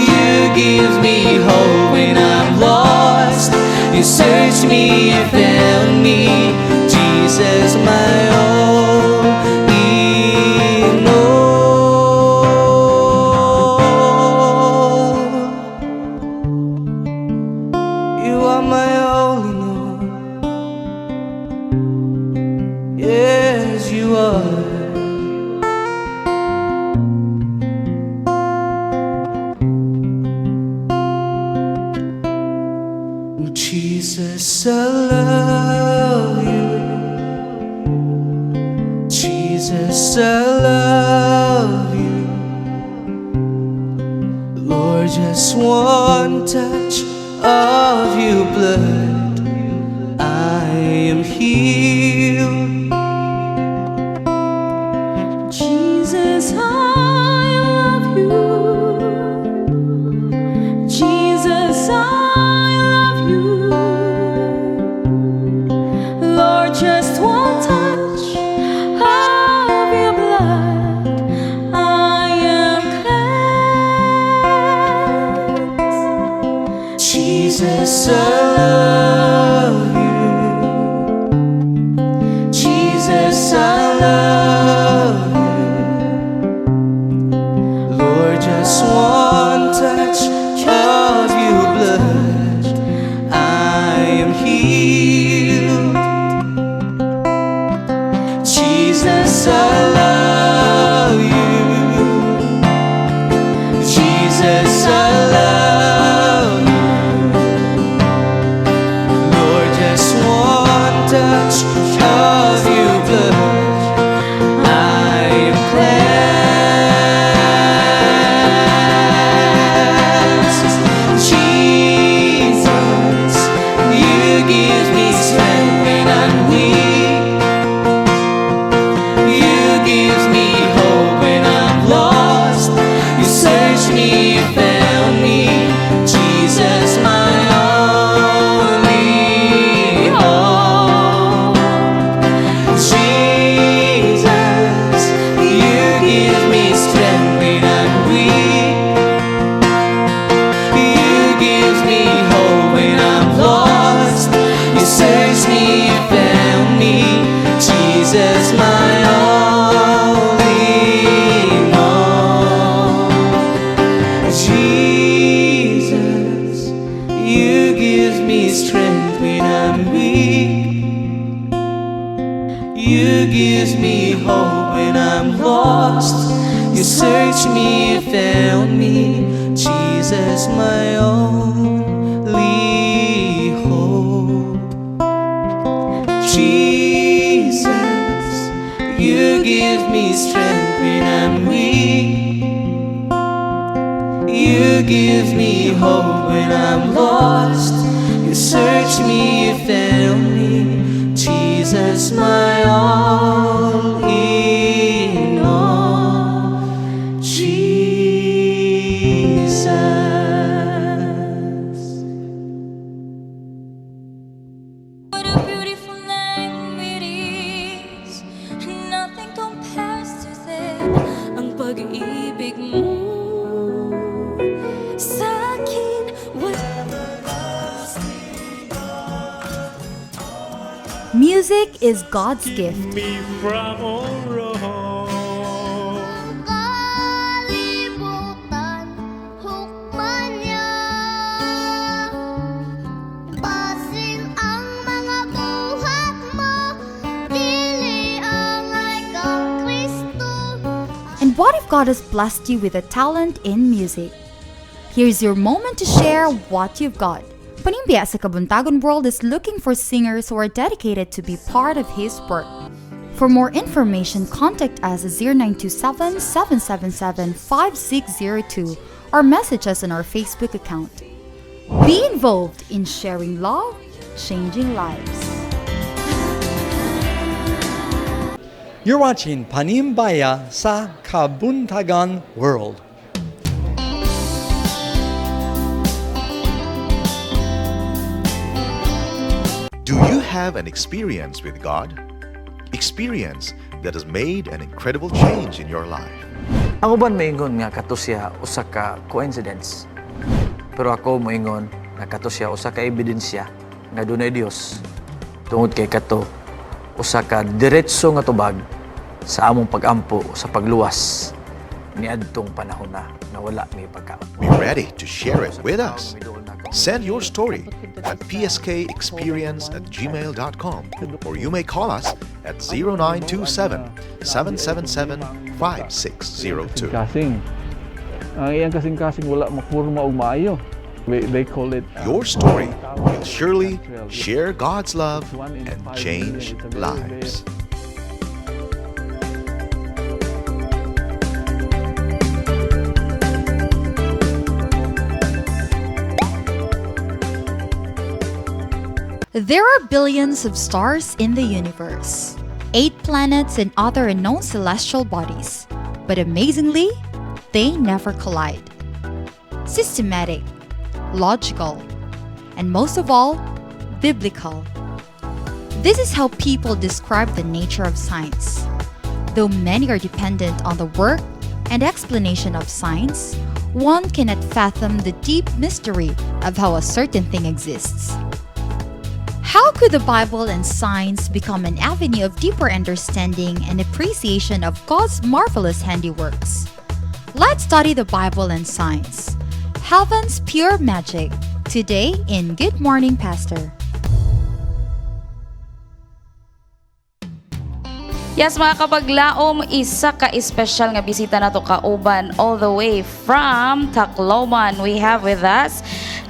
You give me hope when I'm lost. You search me, you found me. Jesus, my all in all. Yes, you are. Jesus, I love you. Jesus, I love you. Lord, just one touch of your blood, I am healed. Jesus, I love you. Jesus, I love you. Lord, just one touch of your blood, I am cleansed. Jesus, I love you. Jesus, I love you. Lord, just one touch of your blood, I am healed. Jesus, I love you. Jesus, I love you. Lord, just one touch of your blood, I am cleansed. Jesus, you give me strength when I'm weak. You give me hope when I'm lost. You searched me, you found me. Jesus, my only hope. Jesus, you give me strength when I'm weak. You give me hope when I'm lost. You searched me, you found me. Jesus, my only hope. Jesus, you give me strength when I'm weak. You give me hope when I'm lost. You searched me, you found me. Jesus, my only hope. Jesus, you give me strength when I'm weak. You give me hope when I'm lost. You searched me, you found me. Jesus, my all in all. Jesus. What a beautiful name it is. Nothing compares to this. Ang pag-ibig mo sa akin wala. Music is God's gift. Me from all wrong. Kalibutan, hukman niya. Basin ang mga buhat mo, dili angay kang Kristo. And what if God has blessed you with a talent in music? Here's your moment to share what you've got. Panimbaya sa Kabuntagon World is looking for singers who are dedicated to be part of His work. For more information, contact us at 0927 777 5602 or message us on our Facebook account. Be involved in sharing love, changing lives. You're watching Panimbaya sa Kabuntagon World. Do you have an experience with God? Experience that has made an incredible change in your life. Ang uban maingon nga kato siya usa ka coincidence. Pero ako moingon nga kato siya usa ka ebidensya nga dunay Dios tungod kay kato usa ka diretso nga tubag sa among pagampo sa pagluwas niadtong panahon na nga wala may pagkaon. Be ready to share it with us. Send your story at pskexperience@gmail.com or you may call us at 0927 777 5602. Kasing. Ang iyang kasing-kasing wala mapurma og maayo. They call it Your story will surely share God's love and change lives. There are billions of stars in the universe, eight planets and other unknown celestial bodies. But amazingly, they never collide. Systematic, logical, and most of all, biblical. This is how people describe the nature of science. Though many are dependent on the work and explanation of science, one cannot fathom the deep mystery of how a certain thing exists. How could the Bible and science become an avenue of deeper understanding and appreciation of God's marvelous handiworks? Let's study the Bible and science. Heaven's Pure Magic. Today in Good Morning Pastor. Yes, mga kabaglaom, isa ka espesyal nga bisita nato kauban all the way from Tacloban. We have with us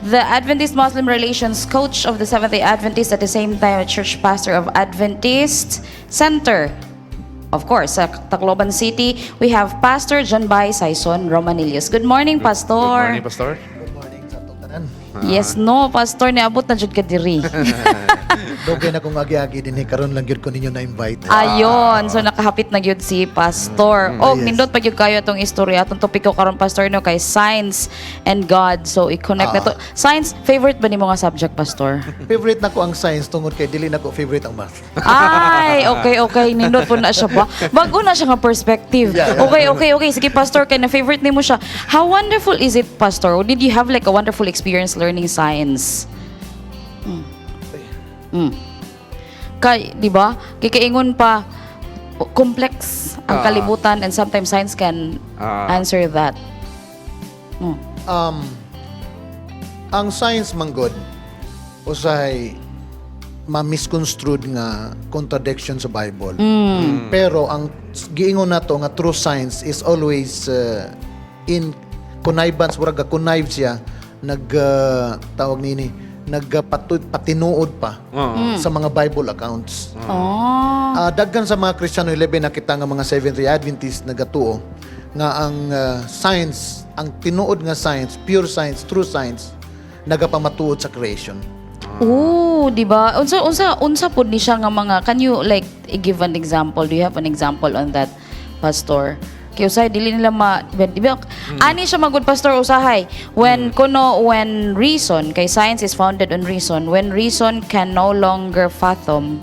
the Adventist Muslim Relations Coach of the Seventh-day Adventist, at the same time a church pastor of Adventist Center. Of course, sa Tacloban City, we have Pastor John Bay Saison Romanillos. Good morning, Pastor. Good morning, Pastor. Yes, no, Pastor, niabot na jud ka diri. Dugay na kong agi-agi dinhi, karon lang gyud ko ninyo na-invite. Ayon, so nakahapit na gyud si Pastor. Og nindot pa gyud kayo atong istorya, atong topiko karon, Pastor, no, kay science and God. So i-connect na to. Science, favorite ba nimo nga subject, Pastor? Favorite nako ang science tungod kay dili nako favorite ang math. Ay, okay. Nindot po na siya ba? Bago na siya nga perspective. Okay. Sige, Pastor, kay na favorite nimo siya. How wonderful is it, Pastor? Or did you have like a wonderful experience learning science? Kay, di ba? Kay kaingon pa, complex ang kalibutan and sometimes science can answer that. Ang science manggod usahay ma-misconstrued nga contradiction sa Bible. Pero ang giingon nato nga true science is always in connivance, murag connive siya, nag tawag nini, nagpatinuod pa sa mga Bible accounts. Daghan sa mga Kristiyano, 11 na kita nga mga Seventh-day Adventist, nagatuo nga ang science, ang tinuod nga science, pure science, true science, nagapamatuod sa creation. Oo, di ba? Unsa pud ni siya nga mga, can you like give an example? Do you have an example on that, Pastor? Kay usahay dili nila ma, di ba? Ani siya magud, Pastor, usahay. When kuno when reason, kay science is founded on reason, when reason can no longer fathom,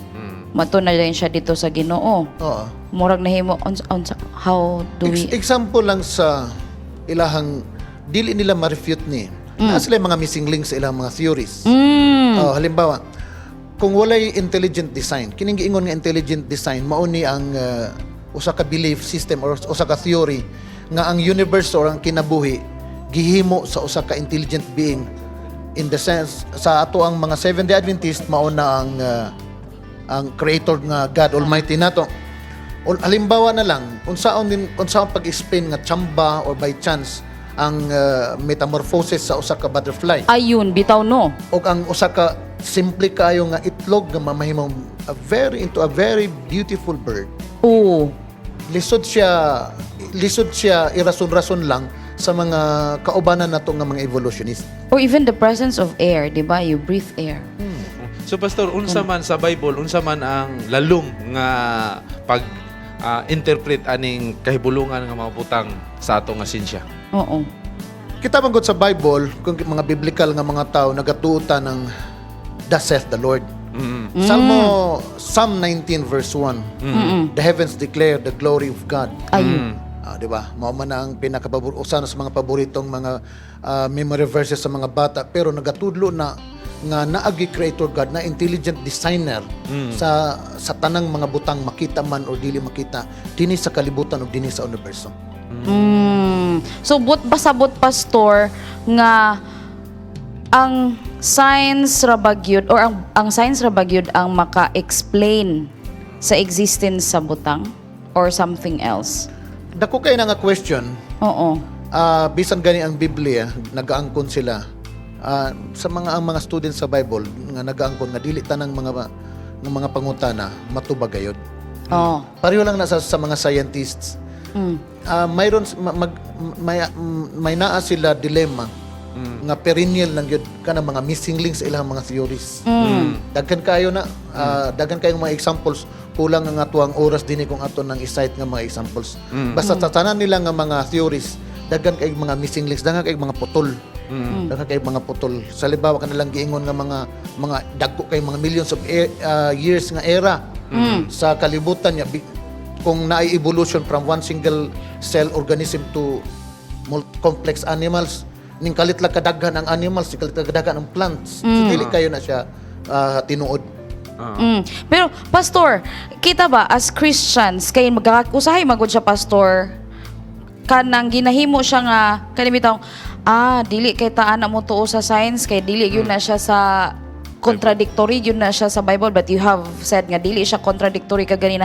mato na din siya dito sa Ginoo. Oo. Murag nahimo unsa, how do we Example lang sa ilahang dili nila ma-refute ni. Naa sila mga missing links sa ilang mga theories. Oh, halimbawa, kung walay intelligent design, kining giingon nga intelligent design mao ni ang usa ka belief system or usa ka theory nga ang universe or ang kinabuhi gihimo sa usa ka intelligent being, in the sense sa ato ang mga Seventh-day Adventist, mao na ang creator nga God Almighty nato. O, halimbawa na lang, unsaon din unsaon pag-explain nga chamba or by chance ang metamorphosis sa usa ka butterfly? Ayun, bitaw no. Og ang usa ka simple kayo nga itlog nga mamahimong a very into a very beautiful bird. Oo. Lisod siya irason-rason lang sa mga kaubanan nato nga mga evolutionist. Or even the presence of air, di ba? You breathe air. So Pastor, unsa man sa Bible, unsa man ang lalom nga pag interpret aning kahibulungan nga mga butang sa ato nga siyensya? Oo. Kita man gud sa Bible, kung mga biblical nga mga tao nagatuo ta ng "Thus saith the Lord." Salmo Psalm 19 verse 1. "The heavens declare the glory of God." Ayun. Ah, di ba? Mao man na ang pinakapabor usa na sa mga paboritong mga memory verses sa mga bata, pero nagatudlo na nga naagi creator God na intelligent designer sa tanang mga butang, makita man or dili makita, dinhi sa kalibutan ug dinhi sa universo. So but pasabot, Pastor, nga Ang science ra ba gyud or ang science ra ba gyud ang maka-explain sa existence sa butang or something else? Dako kay na nga question. Oo. Bisan gani ang Biblia, nagaangkon sila. Sa mga ang mga students sa Bible nga nagaangkon nga dili tanang mga pangutana matubag gayod. Pareho lang na sa mga scientists. Mayroon ma- mag, may naa sila dilemma nga perennial lang gyud kana, mga missing links sa ilang mga theories. Daghan kayo na daghan kayong mga examples, kulang ang atuang oras dinhi kung ato nang i-cite nga mga examples. Basta sa tanan nila nga mga theories, daghan kay mga missing links, daghan kay mga putol. Daghan kay mga putol. Sa halimbawa, kanilang giingon nga mga dagko kay mga millions of years nga era sa kalibutan niya kung naay evolution from one single cell organism to complex animals, ning kalit lang kadaghan ang animals, ning kalit lang kadaghan ang plants. So dili kayo na siya tinuod. Pero pastor, kita ba as Christians kay usahay magud siya, pastor, kanang ginahimo siya nga kani bitaw dili kay taan na mo tuo sa science kay dili yun na siya sa contradictory yun na siya sa Bible, but you have said nga dili siya contradictory kaganina.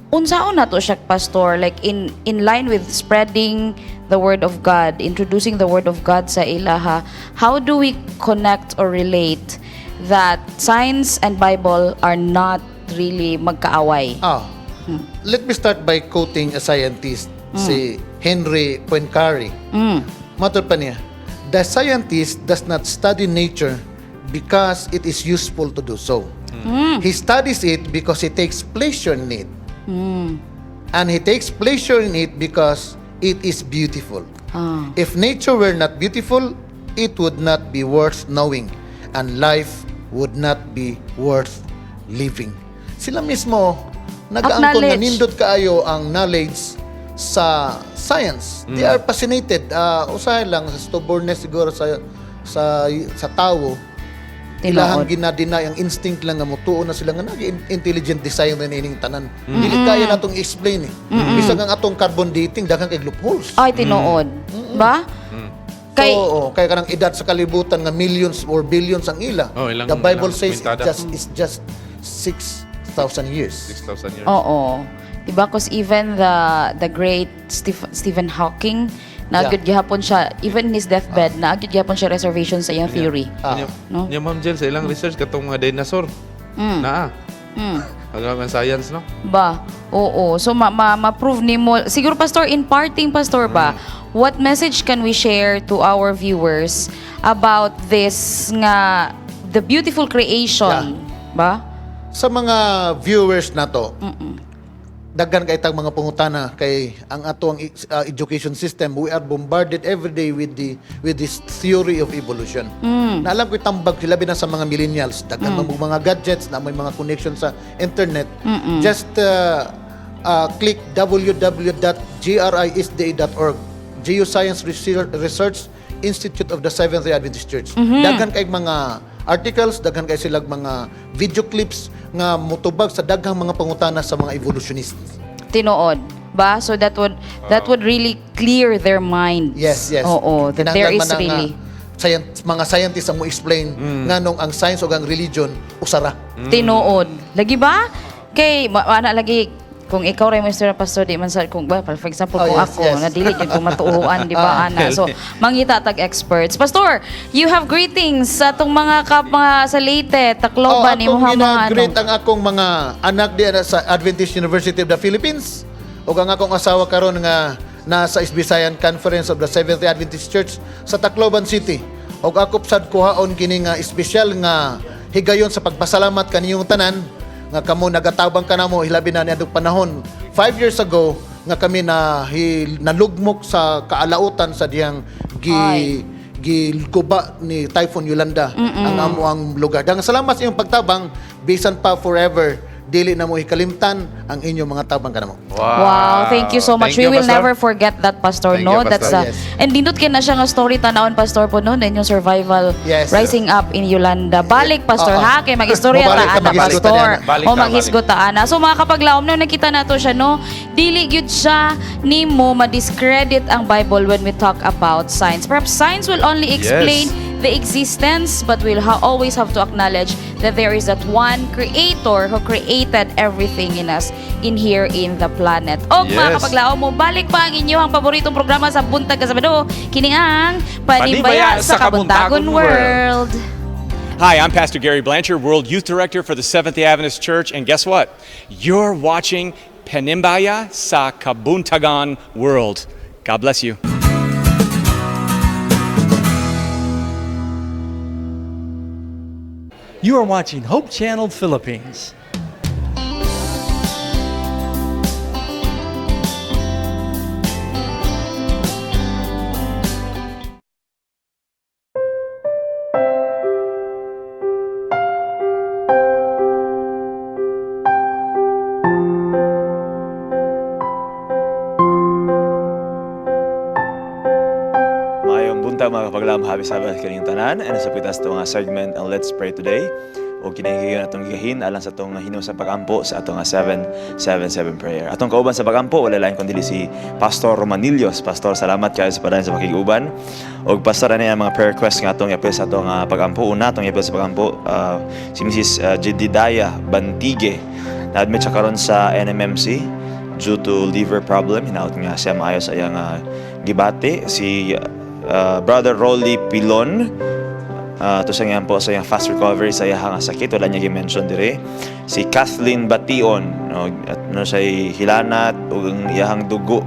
Unsaon na to siya, pastor, like in line with spreading the word of God, introducing the word of God sa ilaha, how do we connect or relate that science and Bible are not really magkaaway? Let me start by quoting a scientist, si Henry Poincaré. Matod pa niya, "The scientist does not study nature because it is useful to do so. He studies it because he takes pleasure in it. And he takes pleasure in it because it is beautiful. If nature were not beautiful, it would not be worth knowing, and life would not be worth living." Sila mismo nagaangkon na Acknowledge. Nindot kaayo ang knowledge sa science. They are fascinated. Usahay lang sa stubbornness siguro sa tawo. Ilahang gina-deny ang instinct lang nga mutuo na sila nga nag intelligent design na ining tanan. Dili kaya natong i-explain eh. Bisag ang atong carbon dating, daghan kay loopholes. Ay, tinuod. Ba? Kay, so, oh, kaya kanang edad sa kalibutan nga millions or billions ang ila. Oh, The Bible ilang says it kwintada. just it's just 6,000 years. 6,000 years. Oo. Diba? 'Cause even the great Stephen Hawking, naa gyud gihapon siya, even in his deathbed, naa gyud gihapon siya reservation sa iyang theory. No? Nya, Ma'am Jill, sa ilang research katong mga dinosaur. Naa. Ang science, no? Ba? Oo. So ma-prove nimo siguro, pastor, in parting, pastor ba, what message can we share to our viewers about this nga the beautiful creation, ba? Sa mga viewers nato, daghan kay tag mga pangutana kay ang ato ang education system, we are bombarded every day with this theory of evolution. Na alam ko tambag sila na sa mga millennials, daghan man mga gadgets na may mga connection sa internet. Just click www.grisda.org, Geoscience Research Institute of the Seventh-day Adventist Church. Daghan kay mga articles, daghan kay silag mga video clips nga mutubag sa daghang mga pangutana sa mga evolutionists. Tinuod ba? So that would really clear their minds. Yes. Oo, that there Kinahanglan is man ang, really mga scientists ang mo explain nganong ang science ug ang religion usara. Tinuod. Lagi ba? Kay ana lagi kung ikaw ray mo istorya, pastor, di man sa kung, well, for example, Oh, kung yes, ako yes. na dili gyud ko matuohan, di ba, ana? So mangita tag experts. Pastor, you have greetings sa atong mga sa Leyte, Tacloban, Oh, akong imuha mga ano. gina-greet ang akong mga anak di sa Adventist University of the Philippines ug ang akong asawa karon nga nasa East Visayan Conference of the Seventh-day Adventist Church sa Tacloban City. Ug ako sad kuhaon kini nga espesyal nga higayon sa pagpasalamat kaniyong tanan nga kamo nagatabang kanamo, hilabi na niadtong panahon 5 years ago nga kami na nalugmok sa kaalautan sa diyang gi Ay. giguba ni Typhoon Yolanda ang amo ang lugar. Daghang salamat sa inyong pagtabang, bisan pa forever dili na mo ikalimtan ang inyong mga tabang kanamo. Wow, thank you so much. Thank We you, will Pastor. never forget that, Pastor. Thank No, you, that's Pastor. And nindot kay na siya nga story tanawon, Pastor, po no, inyong survival rising up in Yolanda. Balik, Pastor, Oo. ha, kay mag-istorya Mobalik ta ka, ana, maghisgot ta Pastor. niya. Balik O ta, maghisgot ta ana. So mga kapaglaom, no, nakita nato siya, no, dili gyud siya nimo ma-discredit ang Bible when we talk about science. Perhaps science will only explain the the existence, but we'll always have to acknowledge that there is that one creator who created everything in us in here in the planet. Og mga kapaglaom, mo balik pa ang inyong paboritong programa sa Buntag Kasabado, kini ang Panimbaya sa Kabuntagon World. Hi, I'm Pastor Gary Blanchard, World Youth Director for the Seventh day Adventist Church, and guess what? You're watching Panimbaya sa Kabuntagon World. God bless you. You are watching Hope Channel Philippines. Maayong buntag, mga kapaglaom, happy Sabbath kaninyong tanan. And sa pitas to nga segment ang Let's Pray Today. O kini atong gigahin alang sa atong hinuon sa pagampo sa atong 777 prayer. Atong kauban sa pagampo wala lain kundi si Pastor Romanillos. Pastor, salamat kayo sa padayon sa pakig-uban. Og pastor, ani ang mga prayer request nga atong iapil sa atong pagampo. Una atong iapil sa pagampo si Mrs. Jedidaya Bantige. Na-admit siya karon sa NMMC due to liver problem. Hinaot nga siya maayo sa iyang gibati. Si Brother Rolly Pilon, to sa nga po sa iyang fast recovery sa iyang nga sakit, wala niya gi-mention dire. Si Kathleen Bation, no, at no siya hilanat ug ang iyang dugo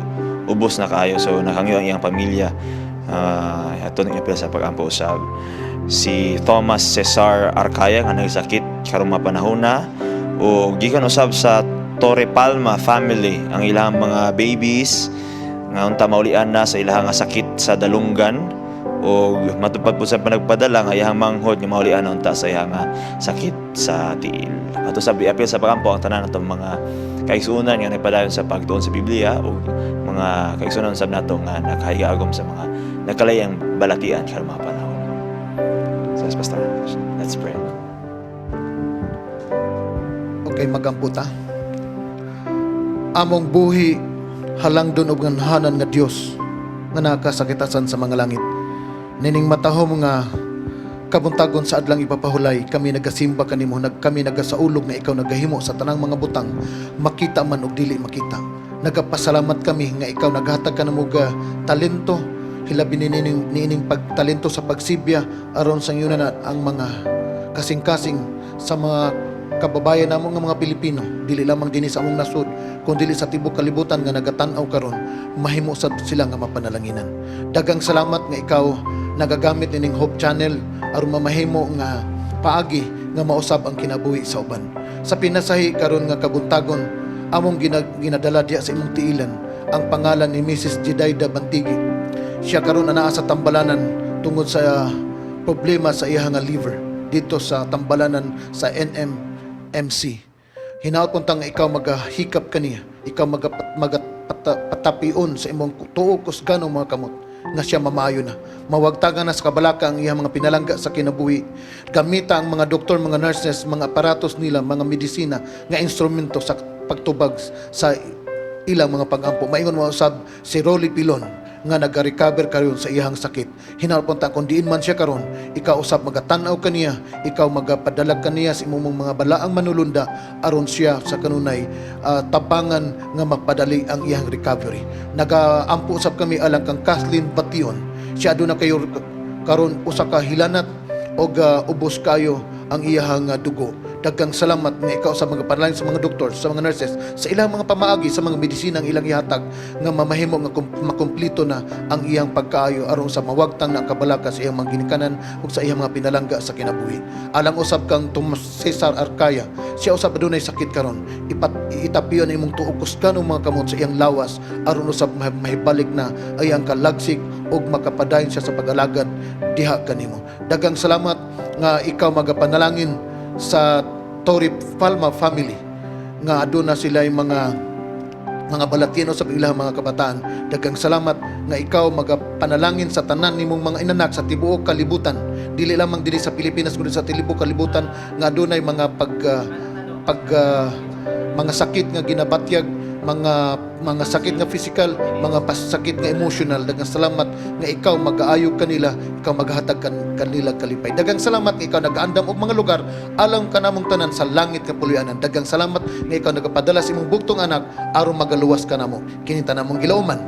ubos na kaayo, so nakangyo ang iyang pamilya. Ato ning ipil sa pagampo usab. Si Thomas Cesar Arcaya nga nagsakit karong mga panahon na, ug gikan usab sa Torre Palma family ang ilang mga babies nga unta maulian na sa ilang nga sakit sa dalunggan, ug matupad po sa panagpadala nga iyang manghod nga maulian na unta sa iyang nga sakit sa tiil. Ato sa apil sa pagampo ang tanan atong mga kaigsuonan nga nagpadayon sa pagtuon sa Biblia ug mga kaigsuonan sab nato nga nakahigaagom sa mga nakalayang balatian karong mga panahon. So, Pastor, let's pray. Okay, magampo ta. Among buhi, halangdon og ganhanan nga Dios nga nakasakitasan sa mga langit. Nining matahom nga kabuntagon sa adlang ipapahulay, kami nagasimba kanimo, kami nagasaulog nga ikaw nagahimo sa tanang mga butang, makita man og dili makita. Nagapasalamat kami nga ikaw naghatag kanamo ga talento, hilabi niining pagtalento sa pagsibya aron sa inyo na ang mga kasing-kasing sa mga kababayan namo nga mga Pilipino, dili lamang dinhi sa among nasod kundi sa tibuok kalibutan nga nagatan-aw karon, mahimo sad sila nga mapanalanginan. Daghang salamat nga ikaw nagagamit ining Hope Channel aron mamahimo nga paagi nga mausab ang kinabuhi sa uban. Sa pinasahi karon nga kabuntagon, among ginadala diha sa imong tiilan ang pangalan ni Mrs. Jedida Bantigi. Siya karon anaa sa Tambalanan tungod sa problema sa iya nga liver dito sa Tambalanan sa NMMC. Hinaot pong nga ikaw magahikap kaniya, ikaw magapatapion sa imong tuo kusganong mga kamot nga siya mamaayo na. Mawagtagan na sa kabalaka ang iyang mga pinalangga sa kinabuhi. Gamita ang mga doktor, mga nurses, mga aparatos nila, mga medisina nga instrumento sa pagtubag sa ilang mga pag-ampo. Maingon mo usab si Rolly Pilon nga nag-recover karon sa iyang sakit. Hinaot ta kung diin man siya karon, ikaw usab magatan-aw kaniya, ikaw magapadalag kaniya sa imong mga balaang manulunda aron siya sa kanunay tabangan nga mapadali ang iyang recovery. Nagaampo usab kami alang kang Kathleen Bation. Siya aduna kayo karon usa ka hilanat og ubos kayo ang iyahang dugo. Daghang salamat nga ikaw sa mga panalangin sa mga doktor, sa mga nurses, sa ilang mga pamaagi, sa mga medisina ang ilang ihatag nga mamahimo nga makumplito na ang iyang pagkaayo aron sa mawagtang na ang kabalaka sa iyang mga ginikanan ug sa iyang mga pinalangga sa kinabuhi. Alang usab kang Tomas Cesar Arcaya, siya usab adunay sakit karon. Itapiyon ang imong tuok kusganong mga kamot sa iyang lawas aron usab mahibalik na ay ang kalagsik ug makapadayon siya sa pag-alagad diha kanimo. Daghang salamat nga ikaw magapanalangin sa Torre Palma family nga aduna sila yung mga balatino sa ilang mga kabataan. Daghang salamat nga ikaw magapanalangin sa tanan nimong mga inanak sa tibuok kalibutan, dili lamang dinhi sa Pilipinas kundi sa tibuok kalibutan nga adunay mga pag ah, pag ah, mga sakit nga ginabatyag. Mga sakit nga physical, mga pasakit nga emotional. Daghang salamat nga ikaw mag-aayo kanila, ikaw maghatag kanila kalipay. Daghang salamat nga ikaw nagaandam og mga lugar alang kanamong tanan sa langit nga puloy-anan. Daghang salamat nga ikaw nagapadala sa imong bugtong anak aron magaluwas kanamo. Kini tanan among gilauman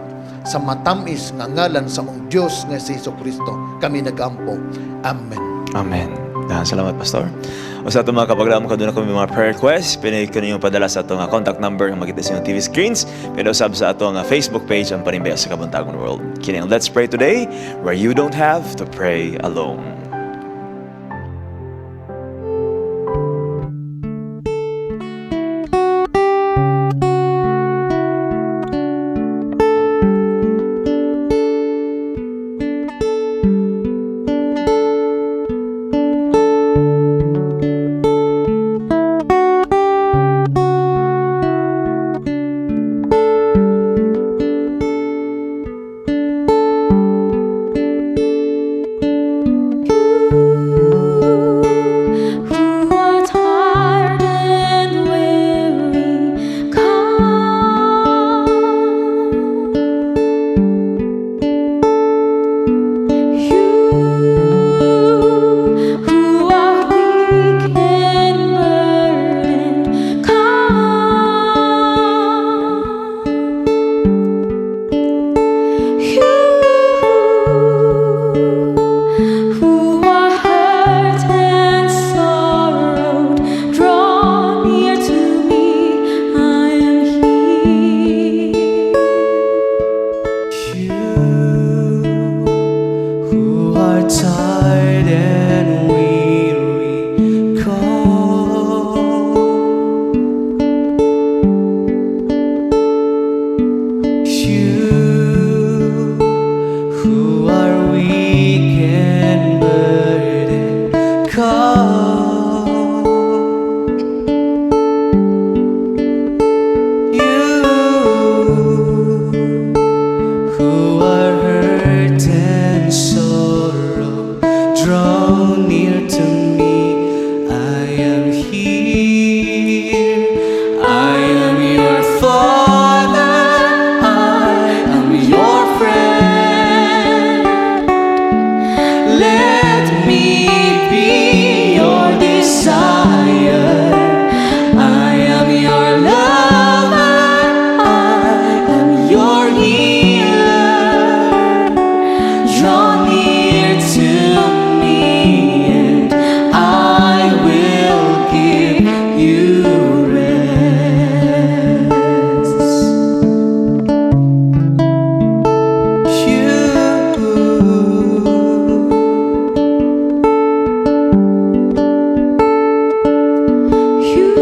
sa matamis nga ngalan sa among Dios nga si Hesus Kristo. Kami nagaampo. Amen. Amen. Daghang salamat, Pastor. O sa atong mga kabaglaom, kung duna kamo mga prayer request, pwede ko ninyong padala sa atong contact number nga makita sa inyong TV screens. Pwede usab sa atong Facebook page ang Panimbaya sa Kabuntagon World. Kini ang Let's Pray Today, where you don't have to pray alone. Who are tired and weary, come. You who are weak and burdened, come. You who are hurt and sorrowed, draw near to me, I am here. Who are tired and weary, come. You who are weak and burdened, come. You who are hurt and sorrow, draw near to me. I am here. I am your father. I am your friend. Let me be your desire. I am your lover. I am your healer. Draw near to me, and I will give you rest. You You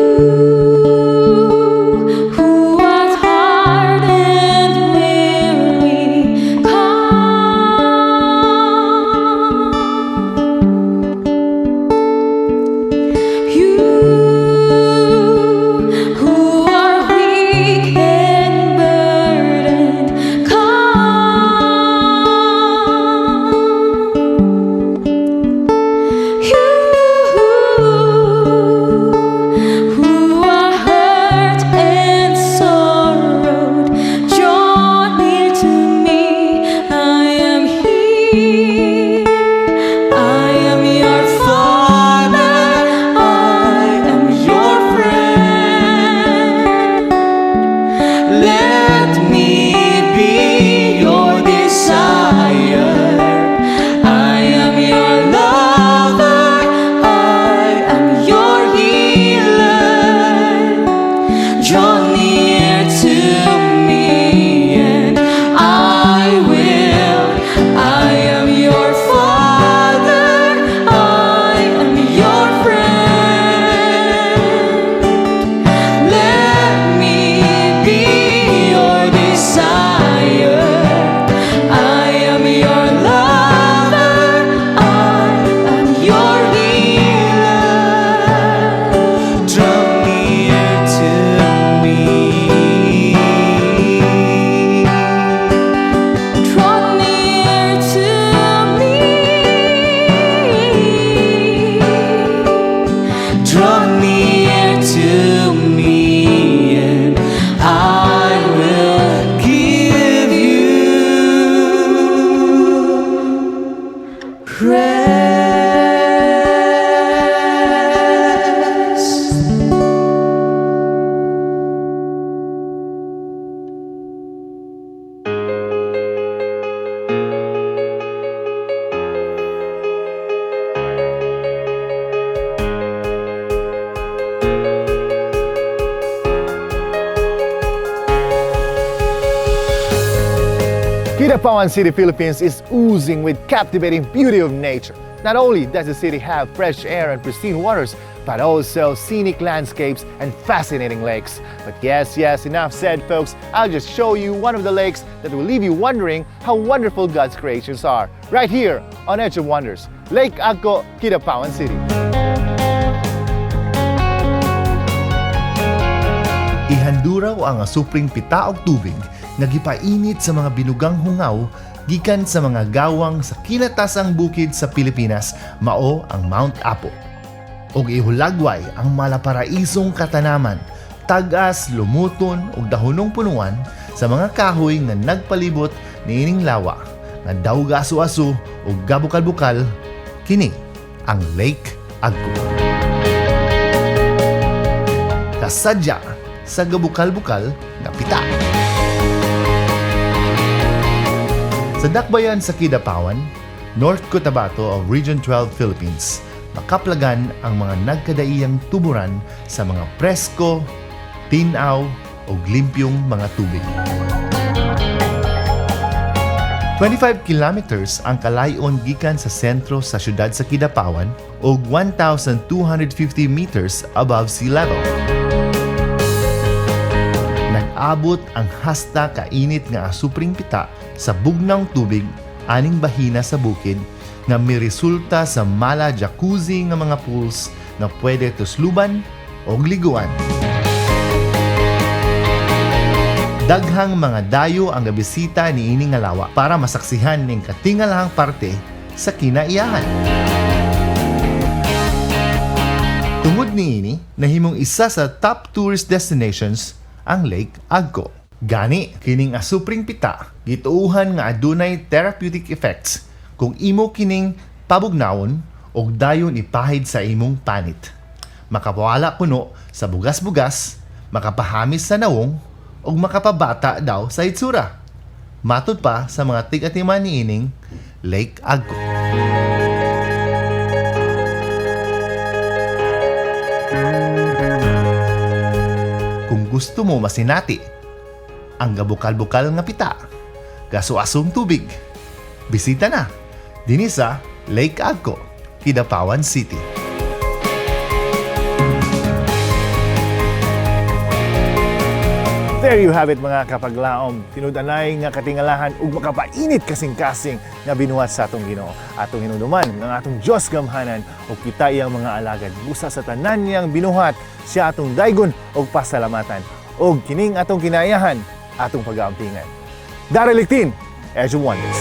who are tired and weary, come. You who are weak and burdened, come. You who are hurt and sorrowed, draw near to me. I am here. I am your father. I am your friend. Let me be your desire. I am your lover. I am your healer. Draw near to me, and I will. I am your father. I am your friend. Let me be your desire. I am your lover. I am your healer. Draw near to me. Kidapawan City, Philippines is oozing with captivating beauty of nature. Not only does the city have fresh air and pristine waters, but also scenic landscapes and fascinating lakes. But yes, enough said, folks. I'll just show you one of the lakes that will leave you wondering how wonderful God's creations are. Right here on Edge of Wonders, Lake Agco, Kidapawan City. Ihanduraw ang asupring pitaog tubig nga gipainit sa mga binugang hungaw gikan sa mga gawang sa kinatasang bukid sa Pilipinas, mao ang Mount Apo. Og ihulagway ang malaparaisong katanaman, tag-as, lumuton ug dahunong punuan sa mga kahoy nga nagpalibot niining lawa nga daw gaasu-aso ug gabukal-bukal, kini ang Lake Agco. Kasadya sa gabukal-bukal nga pita. Sa dakbayan sa Kidapawan, North Cotabato of Region 12, Philippines, makaplagan ang mga nagkadaiyang tuburan sa mga presko, tinaw o limpyong mga tubig. 25 kilometers ang kalayon gikan sa sentro sa syudad sa Kidapawan og 1,250 meters above sea level. Nag-abot ang hasta kainit nga asupring pita sa bugnang tubig aning bahina sa bukid nga miresulta sa mala jacuzzi nga mga pools nga pwede tusluban o liguan. Daghang mga dayo ang gabisita niini nga lawa para masaksihan ning katingalahang parte sa kinaiyahan. Tungod niini, nahimong isa sa top tourist destinations ang Lake Agco. Gani, kining asupring pita, gituuhan nga adunay therapeutic effects kung imo kining pabugnawon og dayon ipahid sa imong panit. Makapawala kuno sa bugas-bugas, makapahamis sa nawong, ug makapabata daw sa itsura. Matud pa sa mga tig-atiman niining Lake Agco. Kung gusto mo masinati ang gabukal-bukal nga pita, gasu-asong tubig, bisita na dinhi sa Lake Agco, Kidapawan City. There you have it, mga kapaglaom. Tinud-anay nga katingalahan ug makapainit kasing-kasing nga binuhat sa atong Ginoo. Atong hinumduman nga atong Dios gamhanan ug kita iyang mga alagad. Busa sa tanan niyang binuhat, siya atong daygon ug pasalamatan. Ug kining atong kinayahan, atong pag-aampingan. Daryl Lictin, Edge of Wonders.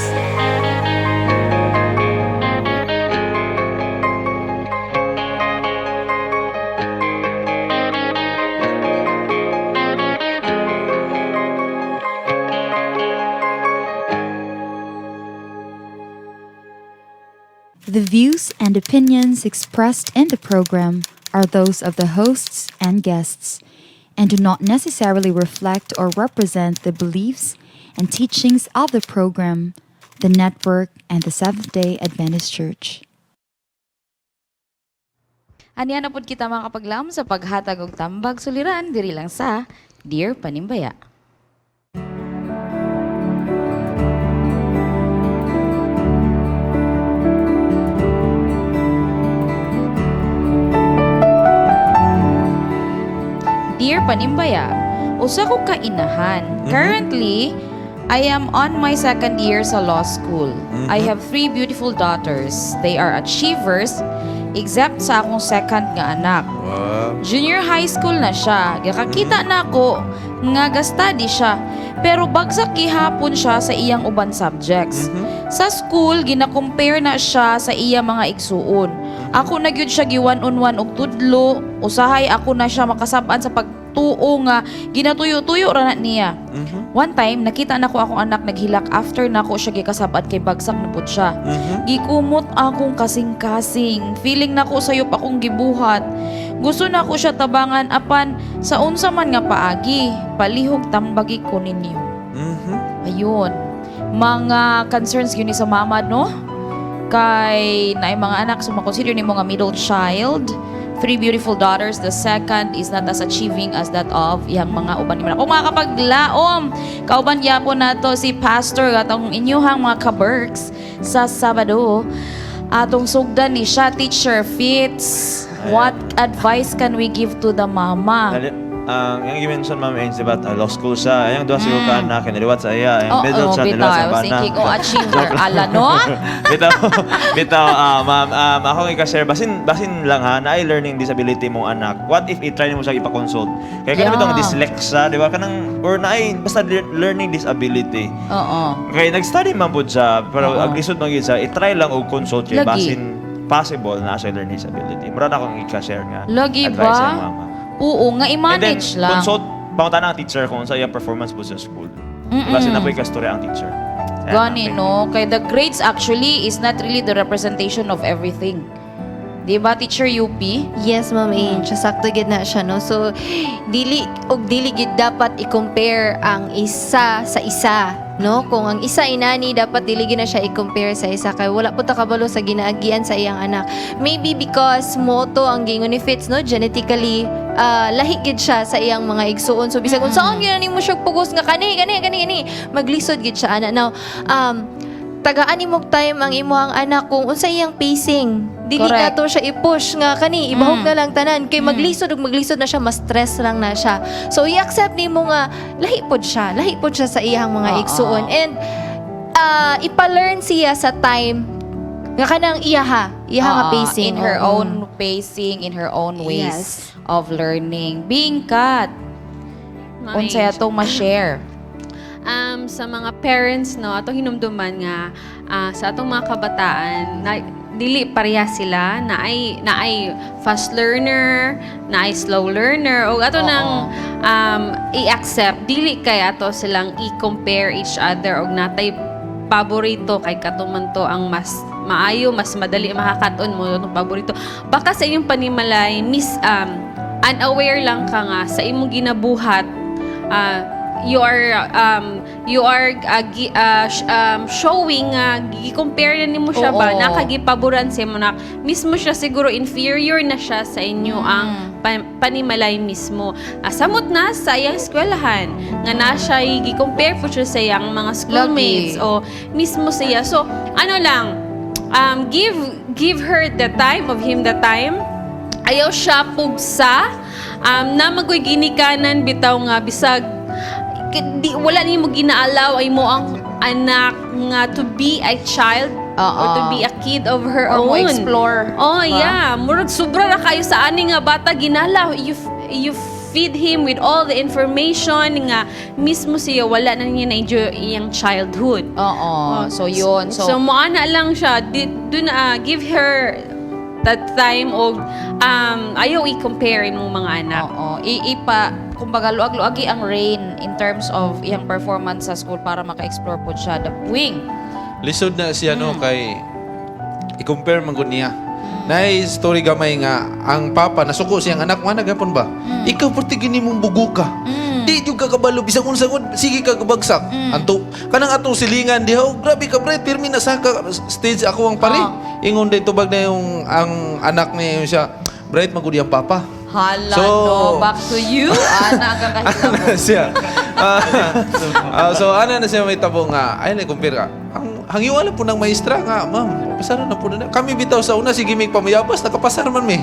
The views and opinions expressed in the program are those of the hosts and guests and do not necessarily reflect or represent the beliefs and teachings of the program, the network, and the Seventh day Adventist Church. Aniya na pud kita, mga kapaglaom, sa paghatag og tambag suliran diri lang sa Dear Panimbaya. Dear Panimbaya, usa ko ka inahan. Currently, I am on my second year sa law school. I have three beautiful daughters. They are achievers except sa akong second nga anak. Junior high school na siya. Gakakita na ako nga ga-study siya. Pero bagsak gihapon siya sa iyang uban subjects. Sa school, gina-compare na siya sa iya mga igsuon. Ako na gyud siya gi-one on one og tudlo. Usahay ako na siya makasab-an sa pagtuo nga ginatuyo-tuyo ra na niya. One time, nakita na ko akong anak naghilak after nako siya gikasab-an kay bagsak na pud siya. Gikumot akong kasing-kasing. Feeling nako sayop akong gibuhat. Gusto na ko siya tabangan apan sa unsa man nga paagi, palihog tambagi ko ninyo. Ayun. Mga concerns yun ni sa mama, no? Kay naay mga anak, so makonsider nimo nga middle child. Three beautiful daughters. The second is not as achieving as that of iyang mga uban ni. Kung mga kapaglaom, kauban gyapon nato si Pastor atong inyuhang mga kaberks sa Sabado. Atong sugdan ni siya, Teacher Fitz. What advice can we give to the mama? Dali, ang yung i-mention, Ma'am Ange, diba, law school siya. Ayang duha siguro ka anak, niliwat sa iya. Ang Oh, middle oh, siya, bitaw. niliwat sa I was bana. thinking, oh, achiever. Ala, no? Bitaw, bitaw, ma'am, ako nga i-share, basin lang ha, na learning disability mong anak. What if i-try mo siya ipa-consult? Kaya kanang bitong dyslexia, di ba? Kanang, or naay, basta learning disability. Kaya nag-study man po siya, pero ang lisod man gyud siya, i-try lang og consult kay basin possible na siya learning disability. Mura na akong i-share nga Lagi advice ba? sa mama. Oo, nga And then, i-manage lang. consult, pangutana ang teacher kung sa iyang performance po sa school. Basin na po ikastorya ang teacher. Ayan, Gani, okay. no? Kay the grades actually is not really the representation of everything. Di ba, Teacher UP? Yes, Ma'am Ange. Sakto gid na siya, no? So, dili og dili gid dapat i-compare ang isa sa isa, no? Kung ang isa inani, dapat dili gid na siya i-compare sa isa kay wala po ta kabalo sa ginaagian sa iyang anak. Maybe because moto ang giingon ni Fitz, no? Genetically, lahi gid siya sa iyang mga igsuon. So bisag unsaon gyud na nimo siya pugos nga kani kani kani kani, maglisod gid siya ana. Now, tagaan nimo og time ang imuhang anak kung unsa iyang pacing. Dili nato siya i-push nga kani ibahog na lang tanan kay maglisod ug maglisod na siya, mas stress lang na siya. So i-accept nimo nga lahi pod siya, lahi pod siya sa iyang mga igsuon and ipa-learn siya sa time nga kanang iyaha nga pacing. In her own pacing, in her own ways of learning. Being cut. Ma'am Unsay Ange. atong ma-share? Sa mga parents, no, atong hinumduman nga sa atong mga kabataan na dili pareha sila, naay fast learner, naay slow learner, o ato nang i-accept dili kay ato silang i-compare each other og natay paborito kay katuman to ang mas maayo, mas madali makakaton mo itong paborito. Baka sa inyong panimalay, miss unaware lang ka nga sa imong ginabuhat, you are showing nga gi-compare na nimo siya ba, nakagipaboran sa imo na mismo siya, siguro inferior na siya sa inyo ang panimalay mismo. Samot na sa iyang eskwelahan nga na siya gi-compare po siya sa iyang mga schoolmates o mismo siya. So ano lang, give give her the time of him the time. Ayaw siya pugsa, na magoy ginikanan bitaw nga bisag di, wala nimo ginaalaw ay mo ang anak nga to be a child or to be a kid of her Or mo own. explore. Oh, Ba? yeah. Murag sobra ra kayo sa ani nga bata ginalaw. You feed him with all the information nga mismo siya wala na niya na-enjoy iyang childhood. Oo. So, yun. So, moana lang siya. Di, do na, give her that time og ayaw i-compare imong mga anak. Oo. Ipa, kumbaga, luag-luagi ang rein in terms of iyang performance sa school para maka-explore po siya. The wing. Lisod na siya, no, kay i-compare man gud niya. Naay story gamay nga ang papa nasuko siyang anak mo gapon ba? Ikaw perti gini mong bugo ka. Di jud ka kabalo bisag unsa gud sige ka kabagsak. Anto kanang atong silingan diha, oh, grabe ka bre, pirmi na sa ka stage ako ang pare. Ingon day tubag na yung ang anak niya yung siya, bright man gud iyang papa. Hala, So- no. Back to you. Ana, ang kakahilabo. Siya. So ana na siya may tabo nga ay na compare ka. Ang hangiwala po ng maestra nga, ma'am, pasaran na po na. Kami bitaw sa una sige may pamayabas, nakapasar man mi.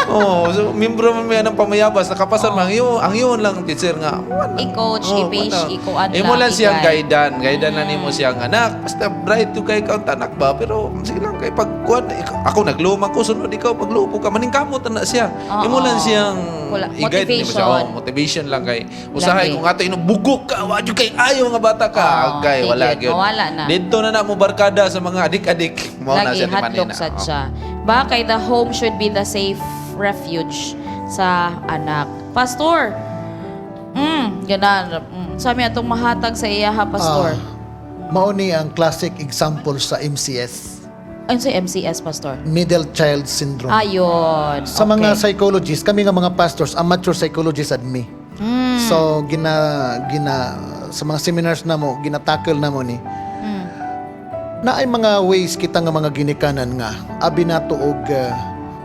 Oh, so membro man mi ng pamayabas, nakapasar man. Ang iyon lang teacher nga. Wala. I-coach, Oh, i-page, wala. i-kuan Imo lang siyang i-guide. guidan, guidan lang nimo siyang anak. Basta bright to kay ka anak ba, pero sige lang kay pagkuan ako nagluma ko sunod ikaw paglupo ka maningkamot na siya. Imo lang siyang i-guide nimo siya. Motivation. Oh, motivation lang kay usahay Lagi. kung ato ino bugok ka, wa jud kay ayo nga bata ka, kay Di wala gyud, gyud. mawala na. Didto na na mo barkada sa mga adik-adik. Mao na Lagi, siya ni hadlok Manina. sad siya. Bakay the home should be the safe refuge sa anak. Pastor, ganan. Sa mi atong mahatag sa iya ha, Pastor. Mao ni ang classic example sa MCS, Ano sa MCS, Pastor? Middle Child Syndrome. Ayun. Sa mga psychologists, kami nga mga pastors, amateur psychologists and me. So gina gina sa mga seminars namo, gina-tackle namo ni. Na ay mga ways kita nga mga ginikanan nga abi nato og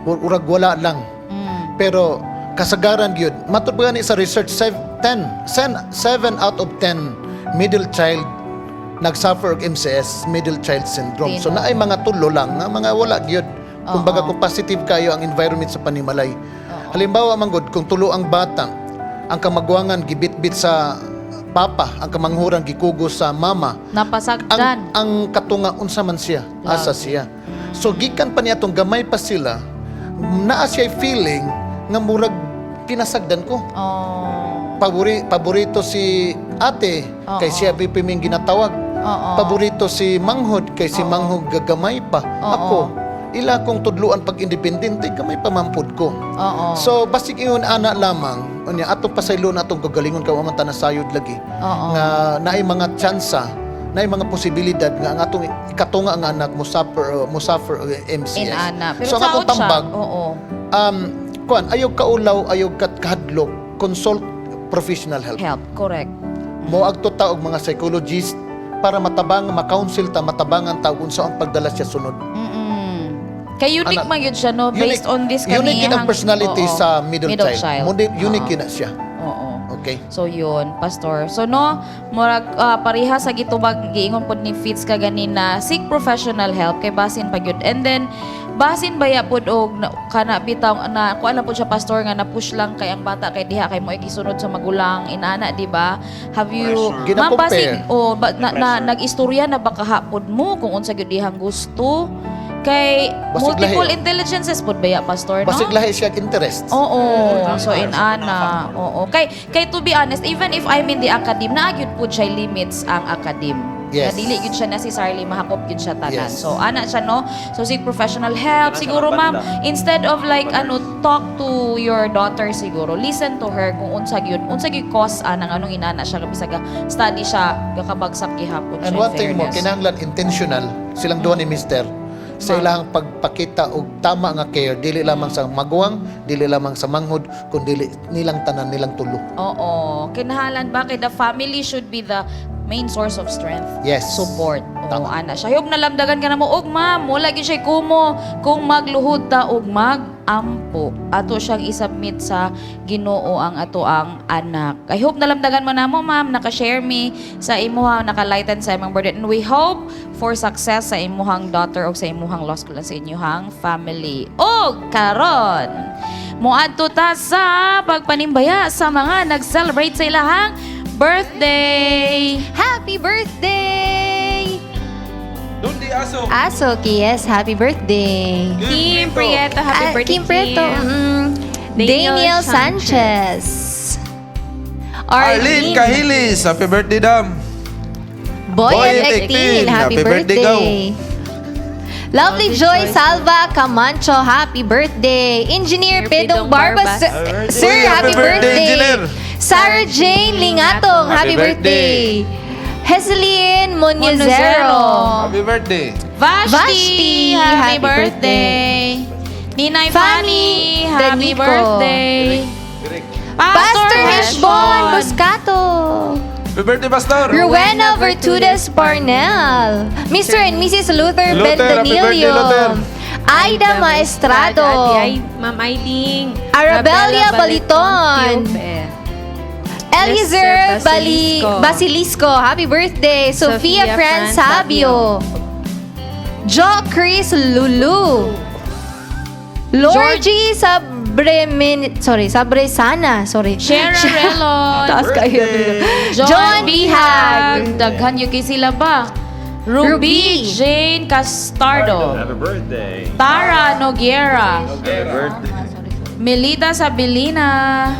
urag wala lang. Pero kasagaran gyud, matud pa gani sa research, 10 7 out of 10 middle child nagsuffer og MCS, middle child syndrome. So Tinuod. naay mga tulo lang nga mga wala gyud. Kumbaga kung positive kayo ang environment sa panimalay. Halimbawa man gud, kung tulo ang bata, ang kamagwangan gibitbit sa papa, ang kamanghuran gikugo sa mama, Napasagdan. ang katunga unsa man siya, asa siya. So gikan pa niya atong gamay pa sila, naa siya feeling nga murag pinasagdan ko. Oh. Paborito si ate kay siya pipiming ginatawag. Paborito si manghod kay si manghod gagamay pa. Ako ila kong tudluan pag independente gamay pa mampud ko. So basig ingon ana lamang unya atong pasaylon atong kagalingon kay wa man ta nasayod lagi nga naay mga tsansa, naay mga posibilidad nga ang atong ikatunga nga anak mo suffer og MCS. Inana. Pero So ang akong tao siya. tambag, kuan, ayaw kaulaw, ayaw kat kahadlok, consult professional help. Help, correct. Moadto ta og mga psychologist para matabang, ma-counsel ta, matabangan ta og unsa ang pagdala siya sunod. Kay unique Ana, man yun siya, no? Based on this Unique yun ang kaniyang- personality sa middle child. Unique Oo. yun na siya. Okay. So yun, Pastor. So no, murag pareha sa gitubag giingon pod ni Fitz kaganina, seek professional help kay basin pa gyud. And then basin baya pod og kana bitaw na kuan na pod siya, Pastor, nga na push lang kay ang bata kay diha kay mo igisunod sa magulang inana, di ba? Have you Pressure. Ma'am, basig Gina-compare. o ba, na nag-istorya na ba kahapon mo kung unsa gyud dihang gusto? Kay Basig multiple lahi, oh. intelligences pod baya, Pastor, no? Basig lahi siya og interest. Oo. So inana. Oo. Kay to be honest, even if I'm in the academe, naa gyud pud siya limits ang academe. Yes. Na dili gyud siya necessarily mahakop gyud siya tanan. Yes. So ana siya, no. So seek professional help. Ana siya Siguro, ma'am, banda. instead of like ano, talk to your daughter siguro. Listen to her kung unsa gyud cause anang anong inana siya bisag study siya gakabagsak gihapon siya. And in one thing mo, fairness. kinahanglan intentional silang duha ni mister sa ilang pagpakita og tama nga care, dili lamang sa maguwang, dili lamang sa manghod, kundi nilang tanan, nilang tulo. Oo. Kinahanglan ba kay the family should be the main source of strength. Yes. Support. Oo, ana siya. Hayop nalamdagan ka na mo, og ma'am, wala gyud siya kumo kung magluhod ta og mag-ampo. Ato siyang isubmit sa Ginoo ang ato ang anak. I hope nalamdagan mo na mo, ma'am, naka-share me sa imuha, naka-lighten sa imong burden. And we hope for success sa imuhang daughter o sa imuhang law school at sa inyuhang family. Og karon, moadto ta sa pagpanimbaya sa mga nag-celebrate sa ilahang birthday. Happy birthday! Dundi Aso. Aso, yes, happy birthday. Kim Prieto, happy Ah, birthday, Kim Prieto. Kim. Daniel Daniel Sanchez. Arlene Kahilis, happy birthday, Dam. Boy Boy Ektin, Ektin, happy happy birthday, birthday. Lovely Joy Salva Camacho, happy birthday. Engineer Pedong Barba, Pedong Barbas. Sir, Uy, sir, happy happy birthday, birthday. Engineer. Sarah Jane Lingatong, happy Happy birthday. Heseline Monozero. Happy birthday. Vashti, Vashti, happy happy birthday. Ninay Fanny Fanny, happy Danico. birthday. Pastor Heshbon Buscato. Happy birthday, Pastor. Rowena Vertudes Parnell. Mr. and Mrs. Luther, Luther, happy birthday, Bendanillo. Luther. Aida Maestrado. Ate Ma'am Ailing. Arabella Baliton. Tiope. Eliezer Lester Bali Basilisco. Basilisco. Happy birthday. Sophia, Sophia Fran Fran Sabio. Jo Chris Lulu. Lorgie Sabremin, sorry, Sabresana, sorry. Shara Relon. Taas kayo. John Bihag. Daghan yung kay sila ba? Ruby, Ruby. Jane Castardo. Happy birthday. Tara Noguera. Happy birthday. Melita Sabilina.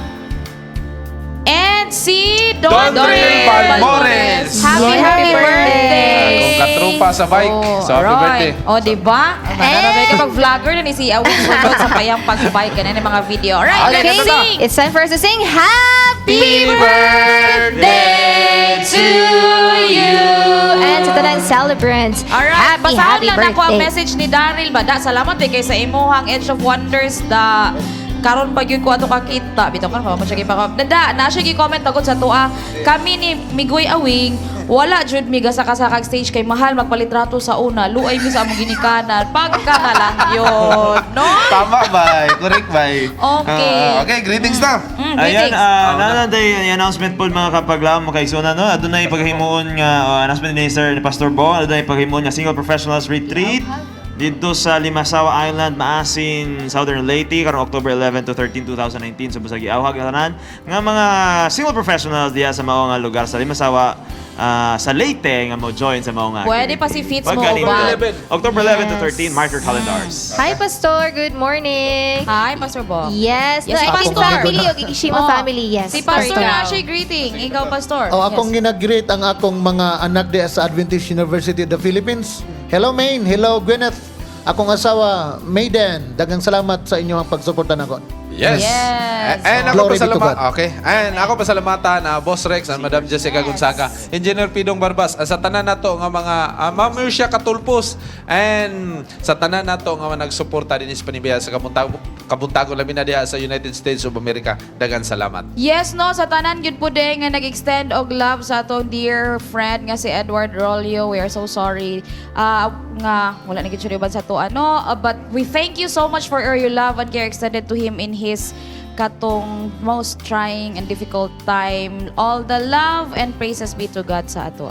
And si Don, Don Real Balmores. Happy, happy birthday! Akong katropa sa bike. Oh, So, happy alright. birthday. Oh, di ba? Eh. Kapag vlogger na ni si Awin Sunod sa payang pag-bike ganun yung mga video. Alright, Okay, let's sing! it's time for us to sing Happy Birthday to you! And sa tanang celebrants, Alright, happy, basahan happy lang nako ang birthday. message ni Daryl ba? Da, salamat eh kay sa imuhang Edge of Wonders the Karon pa gyud ko ato kakita. Bitaw karon pa siya gipaka. Dada, na siya gi-comment agad sa tua. Kami ni Migoy Awing, wala jud mi gasaka-sakag stage kay mahal magpalitrato sa una. Luay mi sa among ginikanan. Pagkakalang yun, no? Tama ba? Correct ba? Okay. Okay, greetings na. Ayan, nananday yung announcement po mga kapaglaom mga kaigsunan, no? Adunay paghimuon nga announcement ni Sir ni Pastor Bo, adunay paghimuon nga Single Professionals Retreat dito sa Limasawa Island, Maasin, Southern Leyte karong October 11 to 13, 2019. So basag giawhag ang tanan nga mga single professionals diha sa mao nga lugar sa Limasawa, sa Leyte nga mo join sa mao nga Pwede activity. pa si Fitz mo Paggaling uban. October 11 to Yes. 13, mark your calendars. Hi, Pastor. Good morning. Hi, Pastor Bob. Yes, Yes, the si Pastor. Pastor. Family o Gigishima Oh. family. Yes. Si Pastor Ikaw. na siya greeting. Ikaw, Pastor. Oh, akong ginag-greet ang akong mga anak diha sa Adventist University of the Philippines. Hello Maine, hello Gwyneth. Akong asawa, Maiden. Daghang salamat sa inyong pagsuporta nako. Yes. Yes. And ako Glory be to pasalama God. Okay. And ako pasalamatan na Boss Rex and Madam Jessica Gonzaga, Engineer Pidong Barbas, sa tanan nato nga mga Ma'am Mercia Katulpos and sa tanan nato nga mga nagsuporta dinhi sa Panimbaya sa Kabuntago, Kabuntago labi na diha sa United States of America. Daghang salamat. Yes, no, sa tanan gyud po din nga nag-extend og love sa atong dear friend nga si Edward Rolio. We are so sorry nga wala na gyud siya sa ato ano, but we thank you so much for your love and care extended to him in his katong most trying and difficult time. All the love and praises be to God sa ato.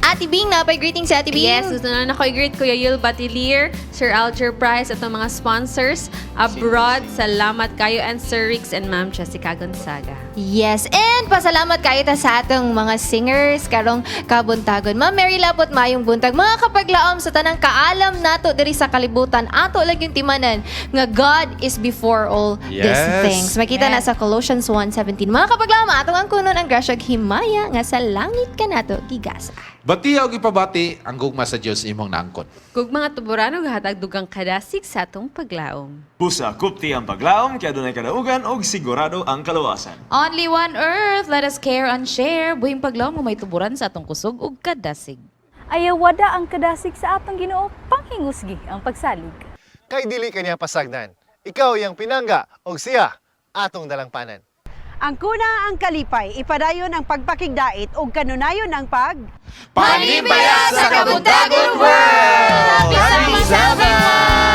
Ate Bing, napay greetings si Ate Bing. Yes, gusto na ako i-greet Kuya Yul Batilier, Sir Alger Price, at ang mga sponsors abroad. Salamat kayo and Sir Rix and Ma'am Jessica Gonzaga. Yes, and pasalamat kayo ta sa atong mga singers karong kabuntagon. Ma'am Mary Lapot, mayong buntag. Mga kapaglaom sa tanang kaalam nato diri sa kalibutan, ato lang yung timanan nga God is before all these things. Makita na sa Colossians 1:17. Mga kapaglaom, atong ang kunon ang grasya ug himaya nga sa langit kanato gigasa. Bati og ipabati ang gugma sa Dios imong naangkon. Kug mga tuborano gahatag dugang kadasig sa atong paglaom. Busa kupti ang paglaom kay adunay kadaugan og sigurado ang kaluwasan. Only one earth, let us care and share. Buhing paglaom nga may tuburan sa atong kusog ug kadasig. Ayawada ang kadasig sa atong Ginoo, panghingusgi ang pagsalig. Kay dili kaniya pasagdan. Ikaw iyang pinangga og siya atong dalangpanan. Ang kuna ang kalipay, ipadayon ang pagpakigdait ug kanunayon ang pag Panimbaya sa Kabuntagon World! Happy Sabbath!